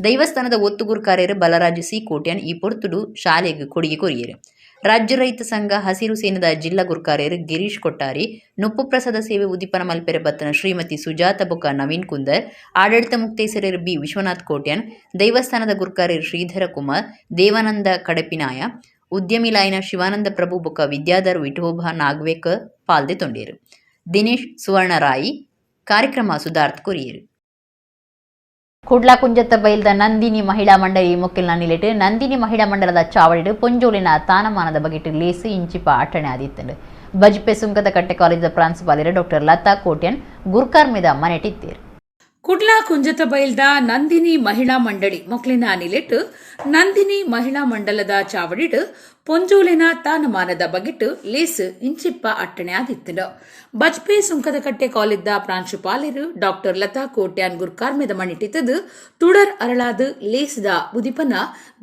ದೈವಸ್ಥಾನದ ಒತ್ತುಗುರ್ಕಾರ್ಯರು ಬಲರಾಜ್ ಸಿ ಕೋಟ್ಯಾನ್ ಈ ಪೊರ್ತುಡು ಶಾಲೆಗೆ ಕೊಡುಗೆ ಕೊರಿಯರು. ರಾಜ್ಯ ರೈತ ಸಂಘ ಹಸಿರು ಸೇನದ ಜಿಲ್ಲಾ ಗುರ್ಕಾರ್ಯರು ಗಿರೀಶ್ ಕೊಟ್ಟಾರಿ, ನುಪ್ಪು ಪ್ರಸಾದ ಸೇವೆ ಉದ್ದೀಪನ ಮಲ್ಪೆರೆ ಬತ್ತನ ಶ್ರೀಮತಿ ಸುಜಾತ ಬೊಕ್ಕ ನವೀನ್ ಕುಂದರ್, ಆಡಳಿತ ಮುಕ್ತೇಸರರು ಬಿ ವಿಶ್ವನಾಥ್ ಕೋಟ್ಯಾನ್, ದೈವಸ್ಥಾನದ ಗುರ್ಕಾರ್ಯರು ಶ್ರೀಧರ ಕುಮಾರ್, ದೇವಾನಂದ ಕಡಪಿನಾಯ, ಉದ್ಯಮಿ ಲಾಯನ ಶಿವಾನಂದ ಪ್ರಭು ಬೊಕ್ಕ ವಿದ್ಯಾಧರ್ ವಿಠೋಬ ನಾಗ್ವೇಕರ್ ಪಾಲ್ದೆ ತೊಂಡೇರು. ದಿನೇಶ್ ಸುವರ್ಣರಾಯಿ ಕಾರ್ಯಕ್ರಮ ಸುಧಾರ್ಥ ಕೊರಿಯರು. ಕುಡ್ಲ ಕುಂಜತ್ತ ಬೈಲ್ದ ನಂದಿನಿ ಮಹಿಳಾ ಮಂಡಳಿ ಮೊಕ್ಕೆಲ್ನ ನಿಲೆಟ್ ನಂದಿನಿ ಮಹಿಳಾ ಮಂಡಲದ ಚಾವಡಿಡ್ ಪೊಂಜೋಲಿನ ತಾನಮಾನದ ಬಗೆಟ್ ಲೇಸು ಇಂಚಿಪ ಅಟ್ಟಣೆ ಆದಿತ್ತಂಡು. ಬಜ್ಪೆ ಸುಂಕದಕಟ್ಟೆ ಕಾಲೇಜಿದ ಪ್ರಾಂಶುಪಾಲರು ಡಾಕ್ಟರ್ ಲತಾ ಕೋಟ್ಯನ್ ಗುರ್ಕಾರ್ಮೆದ ಮನೆಟಿತ್ತೇರು. ಕುಡ್ಲ ಕುಂಜತಬೈಲ್ದ ನಂದಿನಿ ಮಹಿಳಾ ಮಂಡಳಿ ಮೊಕ್ಲಿನ ನಿಲೆಟ್ ನಂದಿನಿ ಮಹಿಳಾ ಮಂಡಲದ ಚಾವಡಿಡ್ ಪೊಂಜೋಲಿನ ತಾನಮಾನದ ಬಗೆಟ್ ಲೇಸ್ ಇಂಚಿಪ್ಪ ಅಟ್ಟಣೆ ಆದಿತ್ತಂಡು. ಬಜ್ಪೆ ಸುಂಕದಕಟ್ಟೆ ಕಾಲಿದ್ದ ಪ್ರಾಂಶುಪಾಲರು ಡಾಕ್ಟರ್ ಲತಾ ಕೋಟ್ಯಾನ್ ಗುರ್ಕಾರ್ಮೆದ ಮಣಿಟಿತ್ತದು ತುಡರ್ ಅರಳಾದ ಲೇಸ್ದ ಉದಿಪನ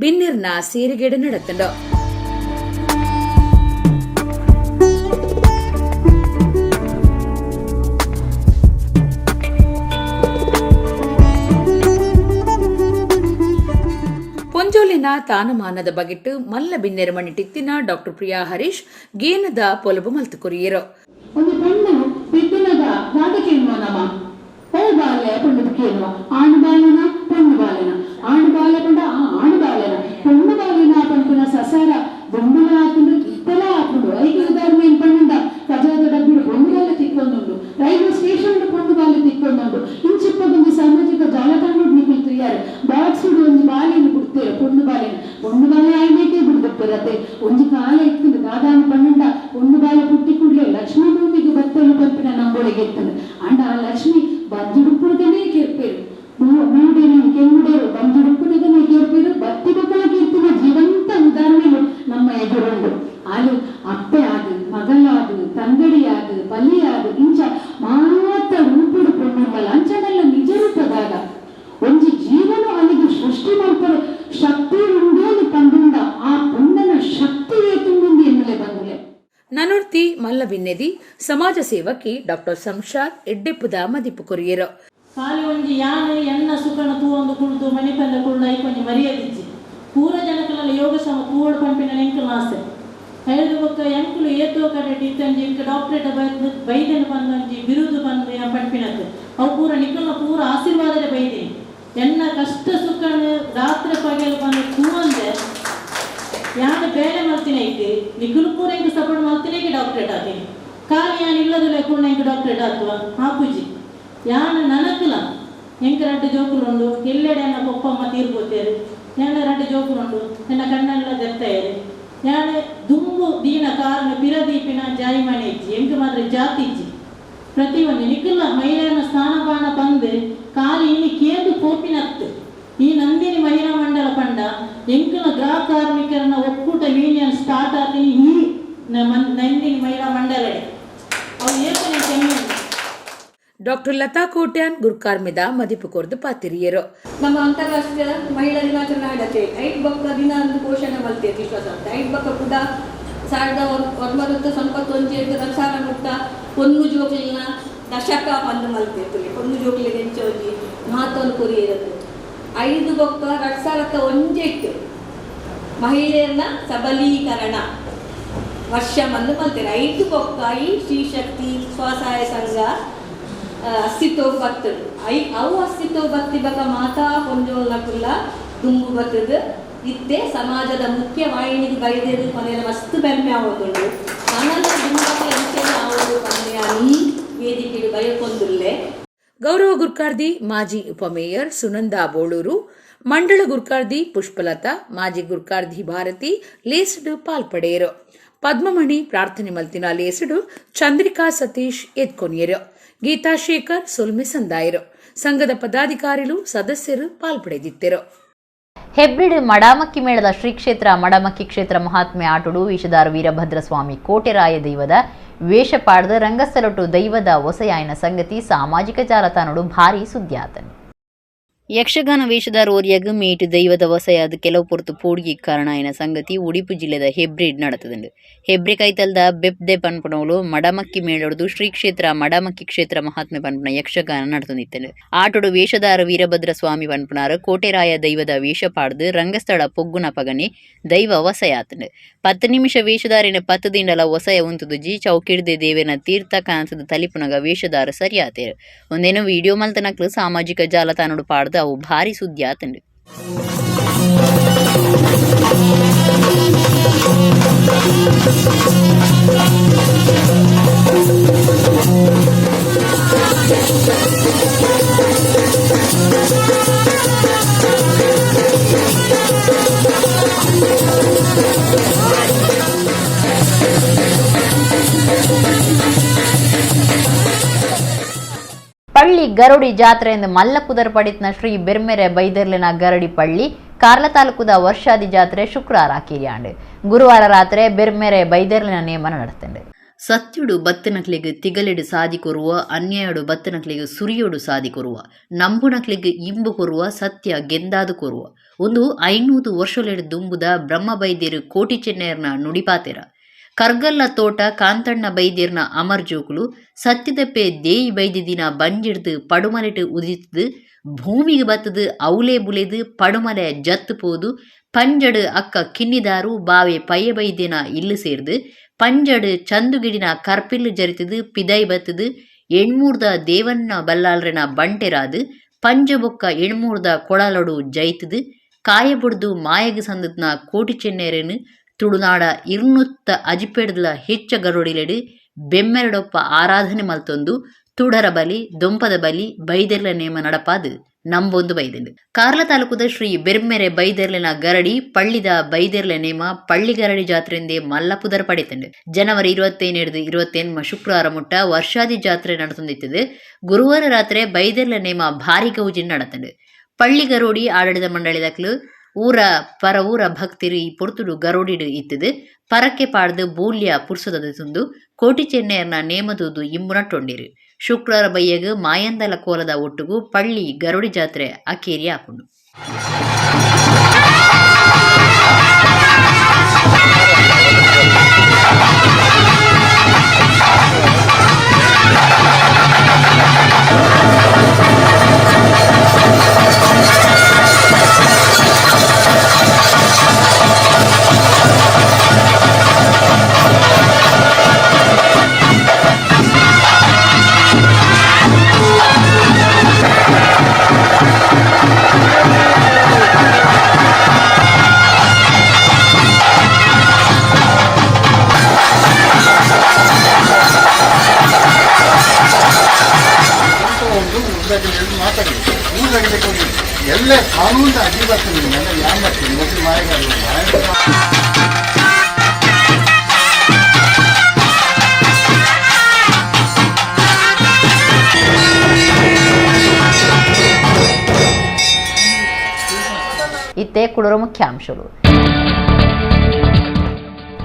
ಬಿನ್ನಿರ್ನ ಸೇರಿಗೇಡು ನಡತ್ತಂಡು. ಪೊಂಜೋಲಿನ ತಾನಮಾನದ ಬಗೆಟ್ ಮಲ್ಲ ಬಿನ್ನೆರ ಮಣಿಟಿತ್ತಿನ ಡಾಕ್ಟರ್ ಪ್ರಿಯಾ ಹರೀಶ್ ಗೇನದ ಪೊಲಬು ಮಲ್ತು ಕೊರಿಯರು. ಒಂದು ಪಣ್ಣು ಬಿದ್ದಿನಗ ದಾದಕೇನುವ ನಮ ಓ ಬಾಲೆ ಪಂಡು ಕೇನುವ ಆಣು ಬಾಲನ ಪೊಣ್ಣು ಬಾಲನ ಆಣು ಬಾಲ ಪಂಡ ಆ ಆಣು ಬಾಲನ ಪೊಣ್ಣು ಬಾಲನ ಪಂಪಿನ ಸಸಾರ ಬೊಮ್ಮಲ ಆತುಂಡು ಇತ್ತಲ ಆಪುಂಡು ಐದು ಉದಾಹರಣೆ ಏನ್ ಪಣ್ಣುಂಡ ಕಜಾದ ಡಬ್ಬಿಡು ಪೊಣ್ಣು ಬಾಲೆ ತಿಕ್ಕೊಂದುಂಡು, ರೈಲ್ವೆ ಸ್ಟೇಷನ್ ಪೊಣ್ಣು ಬಾಲೆ ತಿಕ್ಕೊಂದುಂಡು, ಇಂಚಿಪ್ಪಗೊಂದು ಸಾಮಾಜಿಕ ಜಾಲತಾಣ ನಿಕುಲು ತುಯ್ಯಾರು ಬಾಕ್ಸ್ ಒಂಜಿ ಬಾಲೆನು ಬಿಡ್ತೇವೆ ಪೊಣ್ಣು ಬಾಲೆನು ಪೊಣ್ಣು ಬಾಲೆ ಆಯ್ಮೇಕೆ ಬಿಡ್ದಪ್ಪರತೆ ಒಂಜಿ ಕಾಲ ಇತ್ತು ದಾದಾನು ಪಣ್ಣುಂಡ ಪೊಣ್ಣು ಬಾಲೆ ಪುಟ್ಟಿ ಕೂಡ್ಲೆ ಲಕ್ಷ್ಮೀ ಭೂಮಿಗೆ ಬತ್ತಲು ಪಂಪಿನ ನಂಬೊಳಗೆ ಇತ್ತಂದು. ಅಂಡ ಆ ಲಕ್ಷ್ಮಿ ಬಂಜುಡುಪ್ಪುನಗನೇ ಕೇರ್ಪೇರು ಮೂಡೇರು ಕೆಂಗುಡೇರು ಬಂಜುಡುಪ್ಪುನಗನೇ ಕೇರ್ಪೇರು ಬತ್ತಿ ಬಕ್ಕಳ ಕೀರ್ತಿನ ಜೀವಂತ ಉದಾಹರಣೆಗಳು ನಮ್ಮ ಎದುರುಂಡು. ಆಲು ಅಪ್ಪೆ ಆದು ಮಗಳಾದು ತಂಗಡಿಯಾದು ಪಲ್ಲಿಯಾದು ಇಂಚ ಮಾತ್ರ ರೂಪುಡು ಪೊಣ್ಣುಂಡಲ ಅಂಚನೆಲ್ಲ ನಿಜ ರೂಪದಾಗ ಒಂಜಿ ಜೀವನ ಅಲ್ಲಿಗೆ ಸೃಷ್ಟಿ ಮಲ್ಪರೆ ಶಕ್ತಿ ಉಂಡು ಪಂಡುಂಡ ಆ ಪೊಣ್ಣನ ಶಕ್ತಿಯೇ ತುಂಬಿಂದು ಎನ್ನಲೆ ಬಂದುಲೆ. ನನೊರ್ತಿ ಮಲ್ಲ ಬಿನ್ನೆದಿ ಸಮಾಜ ಸೇವಕಿ ಡಾಕ್ಟರ್ ಸಂಶಾದ್ ಎಡ್ಡೆಪ್ಪುದ ಮದಿಪು ಕೊರಿಯರು. ಖಾಲಿ ಒಂಜಿ ಯಾನೆ ಎನ್ನ ಸುಖನ ತೂವೊಂದು ಕುಳ್ದು ಮಣಿಪಂದ ಕುಳ್ಳು ಐಕೊಂಜಿ ಮರ್ಯಾದಿಜ್ಜಿ ಪೂರ ಜನಕಲೆಲ್ಲ ಯೋಗ ಸಮ ತೂವೊಡು ಪನ್ಪಿನ ಎಂಕಲ್ನ ಆಸೆ. ಐದು ಬೊಕ್ಕ ಎಂಕುಲು ಏತೋ ಕಡೆಟ್ ಇತ್ತೊಂಜಿ ಎಂಕ್ ಡಾಕ್ಟರೇಟ್ ಬೈದೆನ್ ಪಂದೊಂಜಿ ಬಿರುದು ಪಂದು ಯಾನ್ ಪನ್ಪಿನತ್ ಅವು ಪೂರ ನಿಕಲ್ನ ಪೂರ ಆಶೀರ್ವಾದನೆ ಬೈದಿನಿ. ಎನ್ನ ಕಷ್ಟ ಸುಖನ ರಾತ್ರಿ ಪಗೆಲು ಬಂದು ತೂವಂದೆ ಯಾನ್ ಬೇಲೆ ಮಲ್ತಿನ ಐತಿ ನಿಕುಲು ಪೂರ ಎಂಕ್ ಸಪೋರ್ಟ್ ಮಲ್ತಿನ ಡಾಕ್ಟರೇಟ್ ಆತೀನಿ. ಖಾಲಿ ಯಾನ್ ಇಲ್ಲದಲ್ಲ ಕುಳ್ಳ ಎಂಕ್ ಡಾಕ್ಟರೇಟ್ ಆತುವ ಆಪುಜಿ. ಯಾನ್ ನನಕುಲ ಎಂಕ್ ರಡ್ಡ್ ಜೋಕುಲುಂಡು ಎಲ್ಲೆಡೆ ಎನ್ನ ಪೊಪ್ಪಮ್ಮ ತೀರ್ಪೋತೇರು ಯಾನ ರಡ್ಡ್ ಜೋಕುಲುಂಡು ಎನ್ನ ಕಣ್ಣೆಲ್ಲ ದೆತ್ತಯರು ಯಾನ್ ದುಂಬು ದೀನ ಕಾರಣ ಪಿರದೀಪಿನ ಜಾಯಿಮಾನೆ ಇಜ್ಜಿ ಎಂಕ್ ಮಾತ್ರ ಜಾತಿ ಇಜ್ಜಿ. ಪ್ರತಿಯೊಂದು ನಿಕುಲ ಮಹಿಳೆಯರ ಸ್ಥಾನಮಾನ ಬಂದು ಖಾಲಿ ಇನಿ ಕೇಂದು ಪೋಪಿನತ್ತು ಈ ನಂದಿನಿ ಮಹಿಳಾ ಮಂಡಲ ಪಂಡ ಎಂಕುಲ ಗೃಹ ಕಾರ್ಮಿಕರನ್ನ ಒಕ್ಕೂಟ ಯೂನಿಯನ್ ಸ್ಟಾರ್ಟ್ ಆತಿ ಈ ನಂದಿನಿ ಮಹಿಳಾ ಮಂಡಲ ಅವು ಏಕನೇ ಕೆಮ್ಮೆ. ಡಾಕ್ಟರ್ ಲತಾ ಕೋಟ್ಯಾನ್ ಗುರ್ಕಾರ್ಮೆದ ಮದಿಪು ಕೊರ್ದು ಪಾತಿರಿಯರು. ನಮ್ಮ ಅಂತಾರಾಷ್ಟ್ರೀಯ ಮಹಿಳಾ ದಿನಾಚರಣೆ ಆಡತೆ ಐಟ್ ಬೊಕ್ಕ ದಿನ ಅಂದು ಘೋಷಣೆ ಮಲ್ತೇವೆ ವಿಶ್ವಸಂಸ್ಥೆ. ಐಟ್ ಬೊಕ್ಕ ಕೂಡ 1991 ರಕ್ಷಾರ ಮುಟ್ಟ ಪೊನ್ನು ಜೋಕ್ಲಿನ ದಶಕ ಪಂದು ಮಲ್ತೇವೆ ಪೊನ್ನು ಜೋಕ್ಲಿಗೆ ಎಂಚೋಜಿ ಮಹತ್ವವನ್ನು ಕೊರಿಯಿರದು. 5 ಬೊಕ್ಕ 2001 ಮಹಿಳೆಯರ ಸಬಲೀಕರಣ ವರ್ಷ ಬಂದು ಮಲ್ತೇವೆ. 5 ಬೊಕ್ಕ ಈ ಶ್ರೀಶಕ್ತಿ ಸ್ವಸಹಾಯ ಸಂಘ ಅಸ್ತಿತ್ವ ಬರ್ತದೆ. ಅವು ಅಸ್ತಿತ್ವ ಬತ್ತಿ ಬಕ ಮಾತಾ ಪೊಂಜೋಲ್ನಕುಲ್ಲ ದುಂಬು ಬರ್ತದೆ. ಇತ್ತೆ ಸಮಾಜದ ಮುಖ್ಯ ವಾಹಿನಿಗೆ ಬೈದೇರು ಕೊನೆಯ ಮಸ್ತ್ ಬೆಮ್ಮೆ ಆವೊಂದುಂಡು ನನನ ದುಂಬಕ ಎಂಚೆನೆ ಆವೊಂದು ಪನ್ನೆಯ ಈ ವೇದಿಕೆಡು ಬಯಕೊಂದುಲ್ಲೆ. ಗೌರವ ಗುರ್ಕಾರ್ದಿ ಮಾಜಿ ಉಪಮೇಯರ್ ಸುನಂದಾ ಬೋಳೂರು, ಮಂಡಳ ಗುರ್ಕಾರ್ದಿ ಪುಷ್ಪಲತಾ, ಮಾಜಿ ಗುರ್ಕಾರ್ದಿ ಭಾರತಿ ಲೇಸುಡು ಪಾಲ್ಪಡೆಯರು. ಪದ್ಮಮಣಿ ಪ್ರಾರ್ಥನೆ ಮಲ್ತಿನ ಲೇಸುಡು ಚಂದ್ರಿಕಾ ಸತೀಶ್ ಎದ್ಕೊನಿಯರು. ಗೀತಾ ಶೇಖರ್ ಸೊಲ್ಮೆ ಸಂದಾಯರು. ಸಂಘದ ಪದಾಧಿಕಾರಿಗಳು ಸದಸ್ಯರು ಪಾಲ್ಪಡೆದಿದ್ದರು. ಹೆಬ್ರಿಡ್ ಮಡಾಮಕ್ಕಿ ಮೇಳದ ಶ್ರೀ ಕ್ಷೇತ್ರ ಮಡಮಕ್ಕಿ ಕ್ಷೇತ್ರ ಮಹಾತ್ಮೆ ಆಟುಡು ವಿಷದಾರ ವೀರಭದ್ರಸ್ವಾಮಿ ಕೋಟೆರಾಯ ದೈವದ ವೇಷ ಪಾಡದ ರಂಗಸ್ಥಲೊಟ್ಟು ದೈವದ ಒಸೆಯಾಯನ ಸಂಗತಿ ಸಾಮಾಜಿಕ ಜಾಲತಾಣಡು ಭಾರಿ ಸುದ್ದಿಯಾತನು. ಯಕ್ಷಗಾನ ವೇಷದಾರ ಓರಿಯಾಗ ಮೇಟು ದೈವದ ವಸೆಯಾದ ಕೆಲವು ಪೊರ್ತು ಪೋಡ್ಗಿ ಕಾರಣಾಯನ ಸಂಗತಿ ಉಡುಪಿ ಜಿಲ್ಲೆದ ಹೆಬ್ರಿಡ್ ನಡತದಂಡು. ಹೆಬ್ರಿ ಕೈತಲ್ದ ಬೆಪ್ದೆ ಪನ್ಪುನವುಲು ಮಡಮಕ್ಕಿ ಮೇಳೊಡ್ದು ಶ್ರೀ ಕ್ಷೇತ್ರ ಮಡಮಕ್ಕಿ ಕ್ಷೇತ್ರ ಮಹಾತ್ಮೆ ಪನ್ಪುನ ಯಕ್ಷಗಾನ ನಡತೊಂದಿತ್ತಂಡು. ಆಟೋಡು ವೇಷದಾರ ವೀರಭದ್ರ ಸ್ವಾಮಿ ಪನ್ಪುನಾರು ಕೋಟೆರಾಯ ದೈವದ ವೇಷ ಪಾಡ್ದು ರಂಗಸ್ಥಳ ಪೊಗ್ಗುನ ಪಗನೆ ದೈವ ವಸೆಯಾತಂಡು. 10 ನಿಮಿಷ ವೇಷದಾರಿನ 10 ದಿಂಡಲ ವಸಯ ಉಂತುದು ಜಿ ಚೌಕಿಡ್ದೆ ದೇವೇನ ತೀರ್ಥ ಕಾಂತದ ತಲಿಪುನಗ ವೇಷದಾರ ಸರಿಯಾತೇರು. ಒಂದೇನೋ ವಿಡಿಯೋ ಮಲ್ತನಕ್ಲು ಸಾಮಾಜಿಕ ಜಾಲತಾಣಡು ಪಾಡ್ದು ಅವು ಭಾರಿ ಸುದ್ದಿ ಆತಂಡು. ಪಳ್ಳಿ ಗರಡಿ ಜಾತ್ರೆ ಎಂದು ಮಲ್ಲ ಪುದರ್ ಪಡಿತ್ನ ಶ್ರೀ ಬೆರ್ಮೆರೆ ಬೈದರ್ಲಿನ ಗರಡಿ ಪಳ್ಳಿ ಕಾರ್ಲ ತಾಲೂಕುದ ವರ್ಷಾದಿ ಜಾತ್ರೆ ಶುಕ್ರವಾರ ಕಿರಿಯಾಂಡ್. ಗುರುವಾರ ರಾತ್ರಿ ಬೆರ್ಮೆರೆ ಬೈದರ್ಲಿನ ನೇಮನ ನಡೆಸ್ತಂಡು. ಸತ್ಯುಡು ಬತ್ತನಕ್ಲಿಗೆ ತಿಗಲೆಡು ಸಾದಿ ಕೊರುವ, ಅನ್ಯಾಯಡು ಬತ್ತನಕ್ಲಿಗೆ ಸುರಿಯೋಡು ಸಾದಿ ಕೊರುವ, ನಂಬುನಕ್ಲಿಗೆ ಇಂಬು ಕೊರುವ, ಸತ್ಯ ಗೆಂದಾದು ಕೊರುವ. ಒಂದು 500 ವರ್ಷಲೆಡು ದುಂಬುದ ಬ್ರಹ್ಮ ಬೈದ್ಯರು ಕೋಟಿ ಚೆನ್ನೆಯರ್ನ ನುಡಿಪಾತೆರ. ಕರ್ಗಲ್ಲ ತೋಟ ಕಾಂತಣ್ಣ ಬೈದ್ಯರ್ನ ಅಮರ್ ಜೋಕುಲು ಸತ್ಯದಪ್ಪೆ ದೇಯಿ ಬೈದಿನ ಬಂಜಿಡ್ದು ಪಡುಮಲೆಟು ಉದಿತದು ಭೂಮಿಗೆ ಬತ್ತದು ಅವಲೇ ಬುಲೆದು ಪಡುಮಲೆ ಜತ್ತು ಪೋದು ಪಂಜಡು ಅಕ್ಕ ಕಿನ್ನಿದಾರು ಬಾವೆ ಪಯ್ಯ ಬೈದ್ಯನ ಇಲ್ಲು ಸೇರ್ದು ಪಂಜಡು ಚಂದುಗಿಡಿನ ಕರ್ಪಿಲ್ಲು ಜರಿತದು ಪಿದೈ ಬತ್ತದು ಎಣ್ಮೂರ್ದ ದೇವನ್ನ ಬಲ್ಲಾಲ್ರನ ಬಂಟೆರಾದು ಪಂಜಬೊಕ್ಕ ಎಣ್ಮೂರ್ದ ಕೊಳಲೊಡು ಜೈತದು ಕಾಯಬುಡ್ದು ಮಾಯಗ ಸಂದತ್ನ ಕೋಟಿ ಚೆನ್ನೇರನು ತುಳುನಾಡ 200 ಅಜಿಪೆಡ್ದಲ ಹೆಚ್ಚ ಗರೋಡಿಲೆಡು ಬೆಮ್ಮೆರಡೊಪ್ಪ ಆರಾಧನೆ ಮಲ್ತೊಂದು ತುಡರ ಬಲಿ ದೊಂಪದ ಬಲಿ ಬೈದೆರ್ಲ ನೇಮ ನಡಪಾದು ನಂಬೊಂದು ಬೈದೆಂಡು. ಕಾರ್ಲ ತಾಲೂಕುದ ಶ್ರೀ ಬೆರ್ಮೆರೆ ಬೈದೆರ್ಲೆನ ಗರಡಿ ಪಳ್ಳಿದ ಬೈದೆರ್ಲೆ ನೇಮ ಪಳ್ಳಿ ಗರಡಿ ಜಾತ್ರೆಂದೇ ಮಲ್ಲಪುದರ್ ಪಡೆತಂಡು. ಜನವರಿ 27 28 ಶುಕ್ರವಾರ ಮುಟ್ಟ ವರ್ಷಾದಿ ಜಾತ್ರೆ ನಡೆತೊಂದಿತ್ತದು. ಗುರುವಾರ ರಾತ್ರಿ ಬೈದೆರ್ಲೆ ನೇಮ ಭಾರಿ ಗೌಜಿನ ನಡತಂಡು. ಪಳ್ಳಿ ಗರೋಡಿ ಆಡಳಿತ ಮಂಡಳಿದಕ್ಲು ಊರ ಪರ ಊರ ಭಕ್ತಿರು ಈ ಪೊರ್ತುಡು ಗರೋಡಿಡು ಇತ್ತದು. ಪರಕ್ಕೆ ಪಾಡ್ದು ಬೂಲ್ಯ ಪುರ್ಸದ ತುಂದು ಕೋಟಿ ಚೆನ್ನೆಯರ್ನ ನೇಮದೂದು ಇಂಬುನಟ್ಟೊಂಡಿರು. ಶುಕ್ರವಾರ ಬಯ್ಯಗು ಮಾಯಂದಲ ಕೋಲದ ಒಟ್ಟುಗು ಪಳ್ಳಿ ಗರೋಡಿ ಜಾತ್ರೆ ಅಕೇರಿ ಆಪುಂಡು. ಎಲ್ಲ ಕಾನೂನು ಅಡಿ ಬರ್ತದೆ, ಯಾರು ಬರ್ತದೆ ಮೊದಲು ಮಾಯಗಾರರು. ಇತ್ತೆ ಕುಡರ ಮುಖ್ಯಾಂಶಗಳು.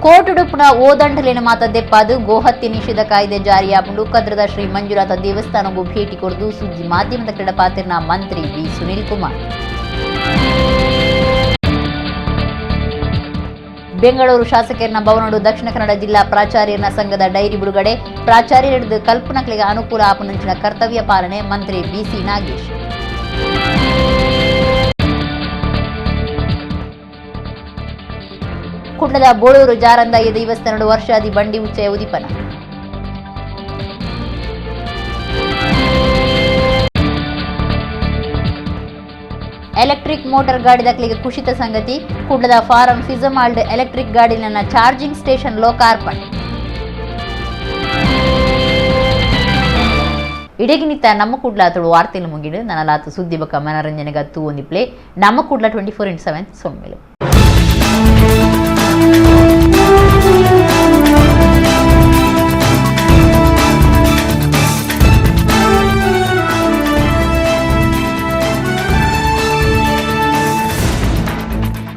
ಕೋಟುಡುಪುನ ಓದಂಡಲಿನ ಮಾತ ದೆಪ್ಪಾದು ಗೋಹತ್ಯೆ ನಿಷೇಧ ಕಾಯ್ದೆ ಜಾರಿಯಾಪುಂಡು. ಕದ್ರದ ಶ್ರೀ ಮಂಜುನಾಥ ದೇವಸ್ಥಾನಕ್ಕೂ ಭೇಟಿ ಕೊಡದು ಸುದ್ದಿ ಮಾಧ್ಯಮದ ಕ್ರೀಡಾಪಾತಿರ್ನ ಮಂತ್ರಿ ವಿ ಸುನೀಲ್ ಕುಮಾರ್. ಬೆಂಗಳೂರು ಶಾಸಕರನ್ನ ಭವನಡು ದಕ್ಷಿಣ ಕನ್ನಡ ಜಿಲ್ಲಾ ಪ್ರಾಚಾರ್ಯರ ಸಂಘದ ಡೈರಿ ಬಿಡುಗಡೆ. ಪ್ರಾಚಾರ್ಯರಿಡಿದು ಕಲ್ಪನಕ್ಲಿಗೆ ಅನುಕೂಲ ಆಪನಂಚಿನ ಕರ್ತವ್ಯ ಪಾಲನೆ ಮಂತ್ರಿ ಬಿಸಿ ನಾಗೇಶ್. ಕುಂಡದ ಬೋಳೂರು ಜಾರಂದಾಯ ದೇವಸ್ಥಾನದ ವರ್ಷಾದಿ ಬಂಡಿ ಉಚ್ಚಯ ಉದೀಪನ. ಎಲೆಕ್ಟ್ರಿಕ್ ಮೋಟಾರ್ ಗಾಡಿ ದಾಖಲೆಗೆ ಕುಸಿತ ಸಂಗತಿ. ಕುಂಡದ ಫಾರಂ ಫಿಜಮಾಲ್ಡ್ ಎಲೆಕ್ಟ್ರಿಕ್ ಗಾಡಿನ ಚಾರ್ಜಿಂಗ್ ಸ್ಟೇಷನ್ ಲೋಕಾರ್ಪಣೆ. ಇಡಗಿನಿತ ನಮ್ಮ ಕೂಡ್ಲ ತುಳು ವಾರ್ತೆಲು ಮುಗಿಡು. ನನ್ನಲಾತು ಸುದ್ದಿ ಬಕ್ಕ ಮನರಂಜನೆಗತ್ತು ಒಂದಿಪ್ಲೆ ನಮ್ಮ ಕೂಡ್ಲ 24x7 ಸೊಮ್ಮೆಲು.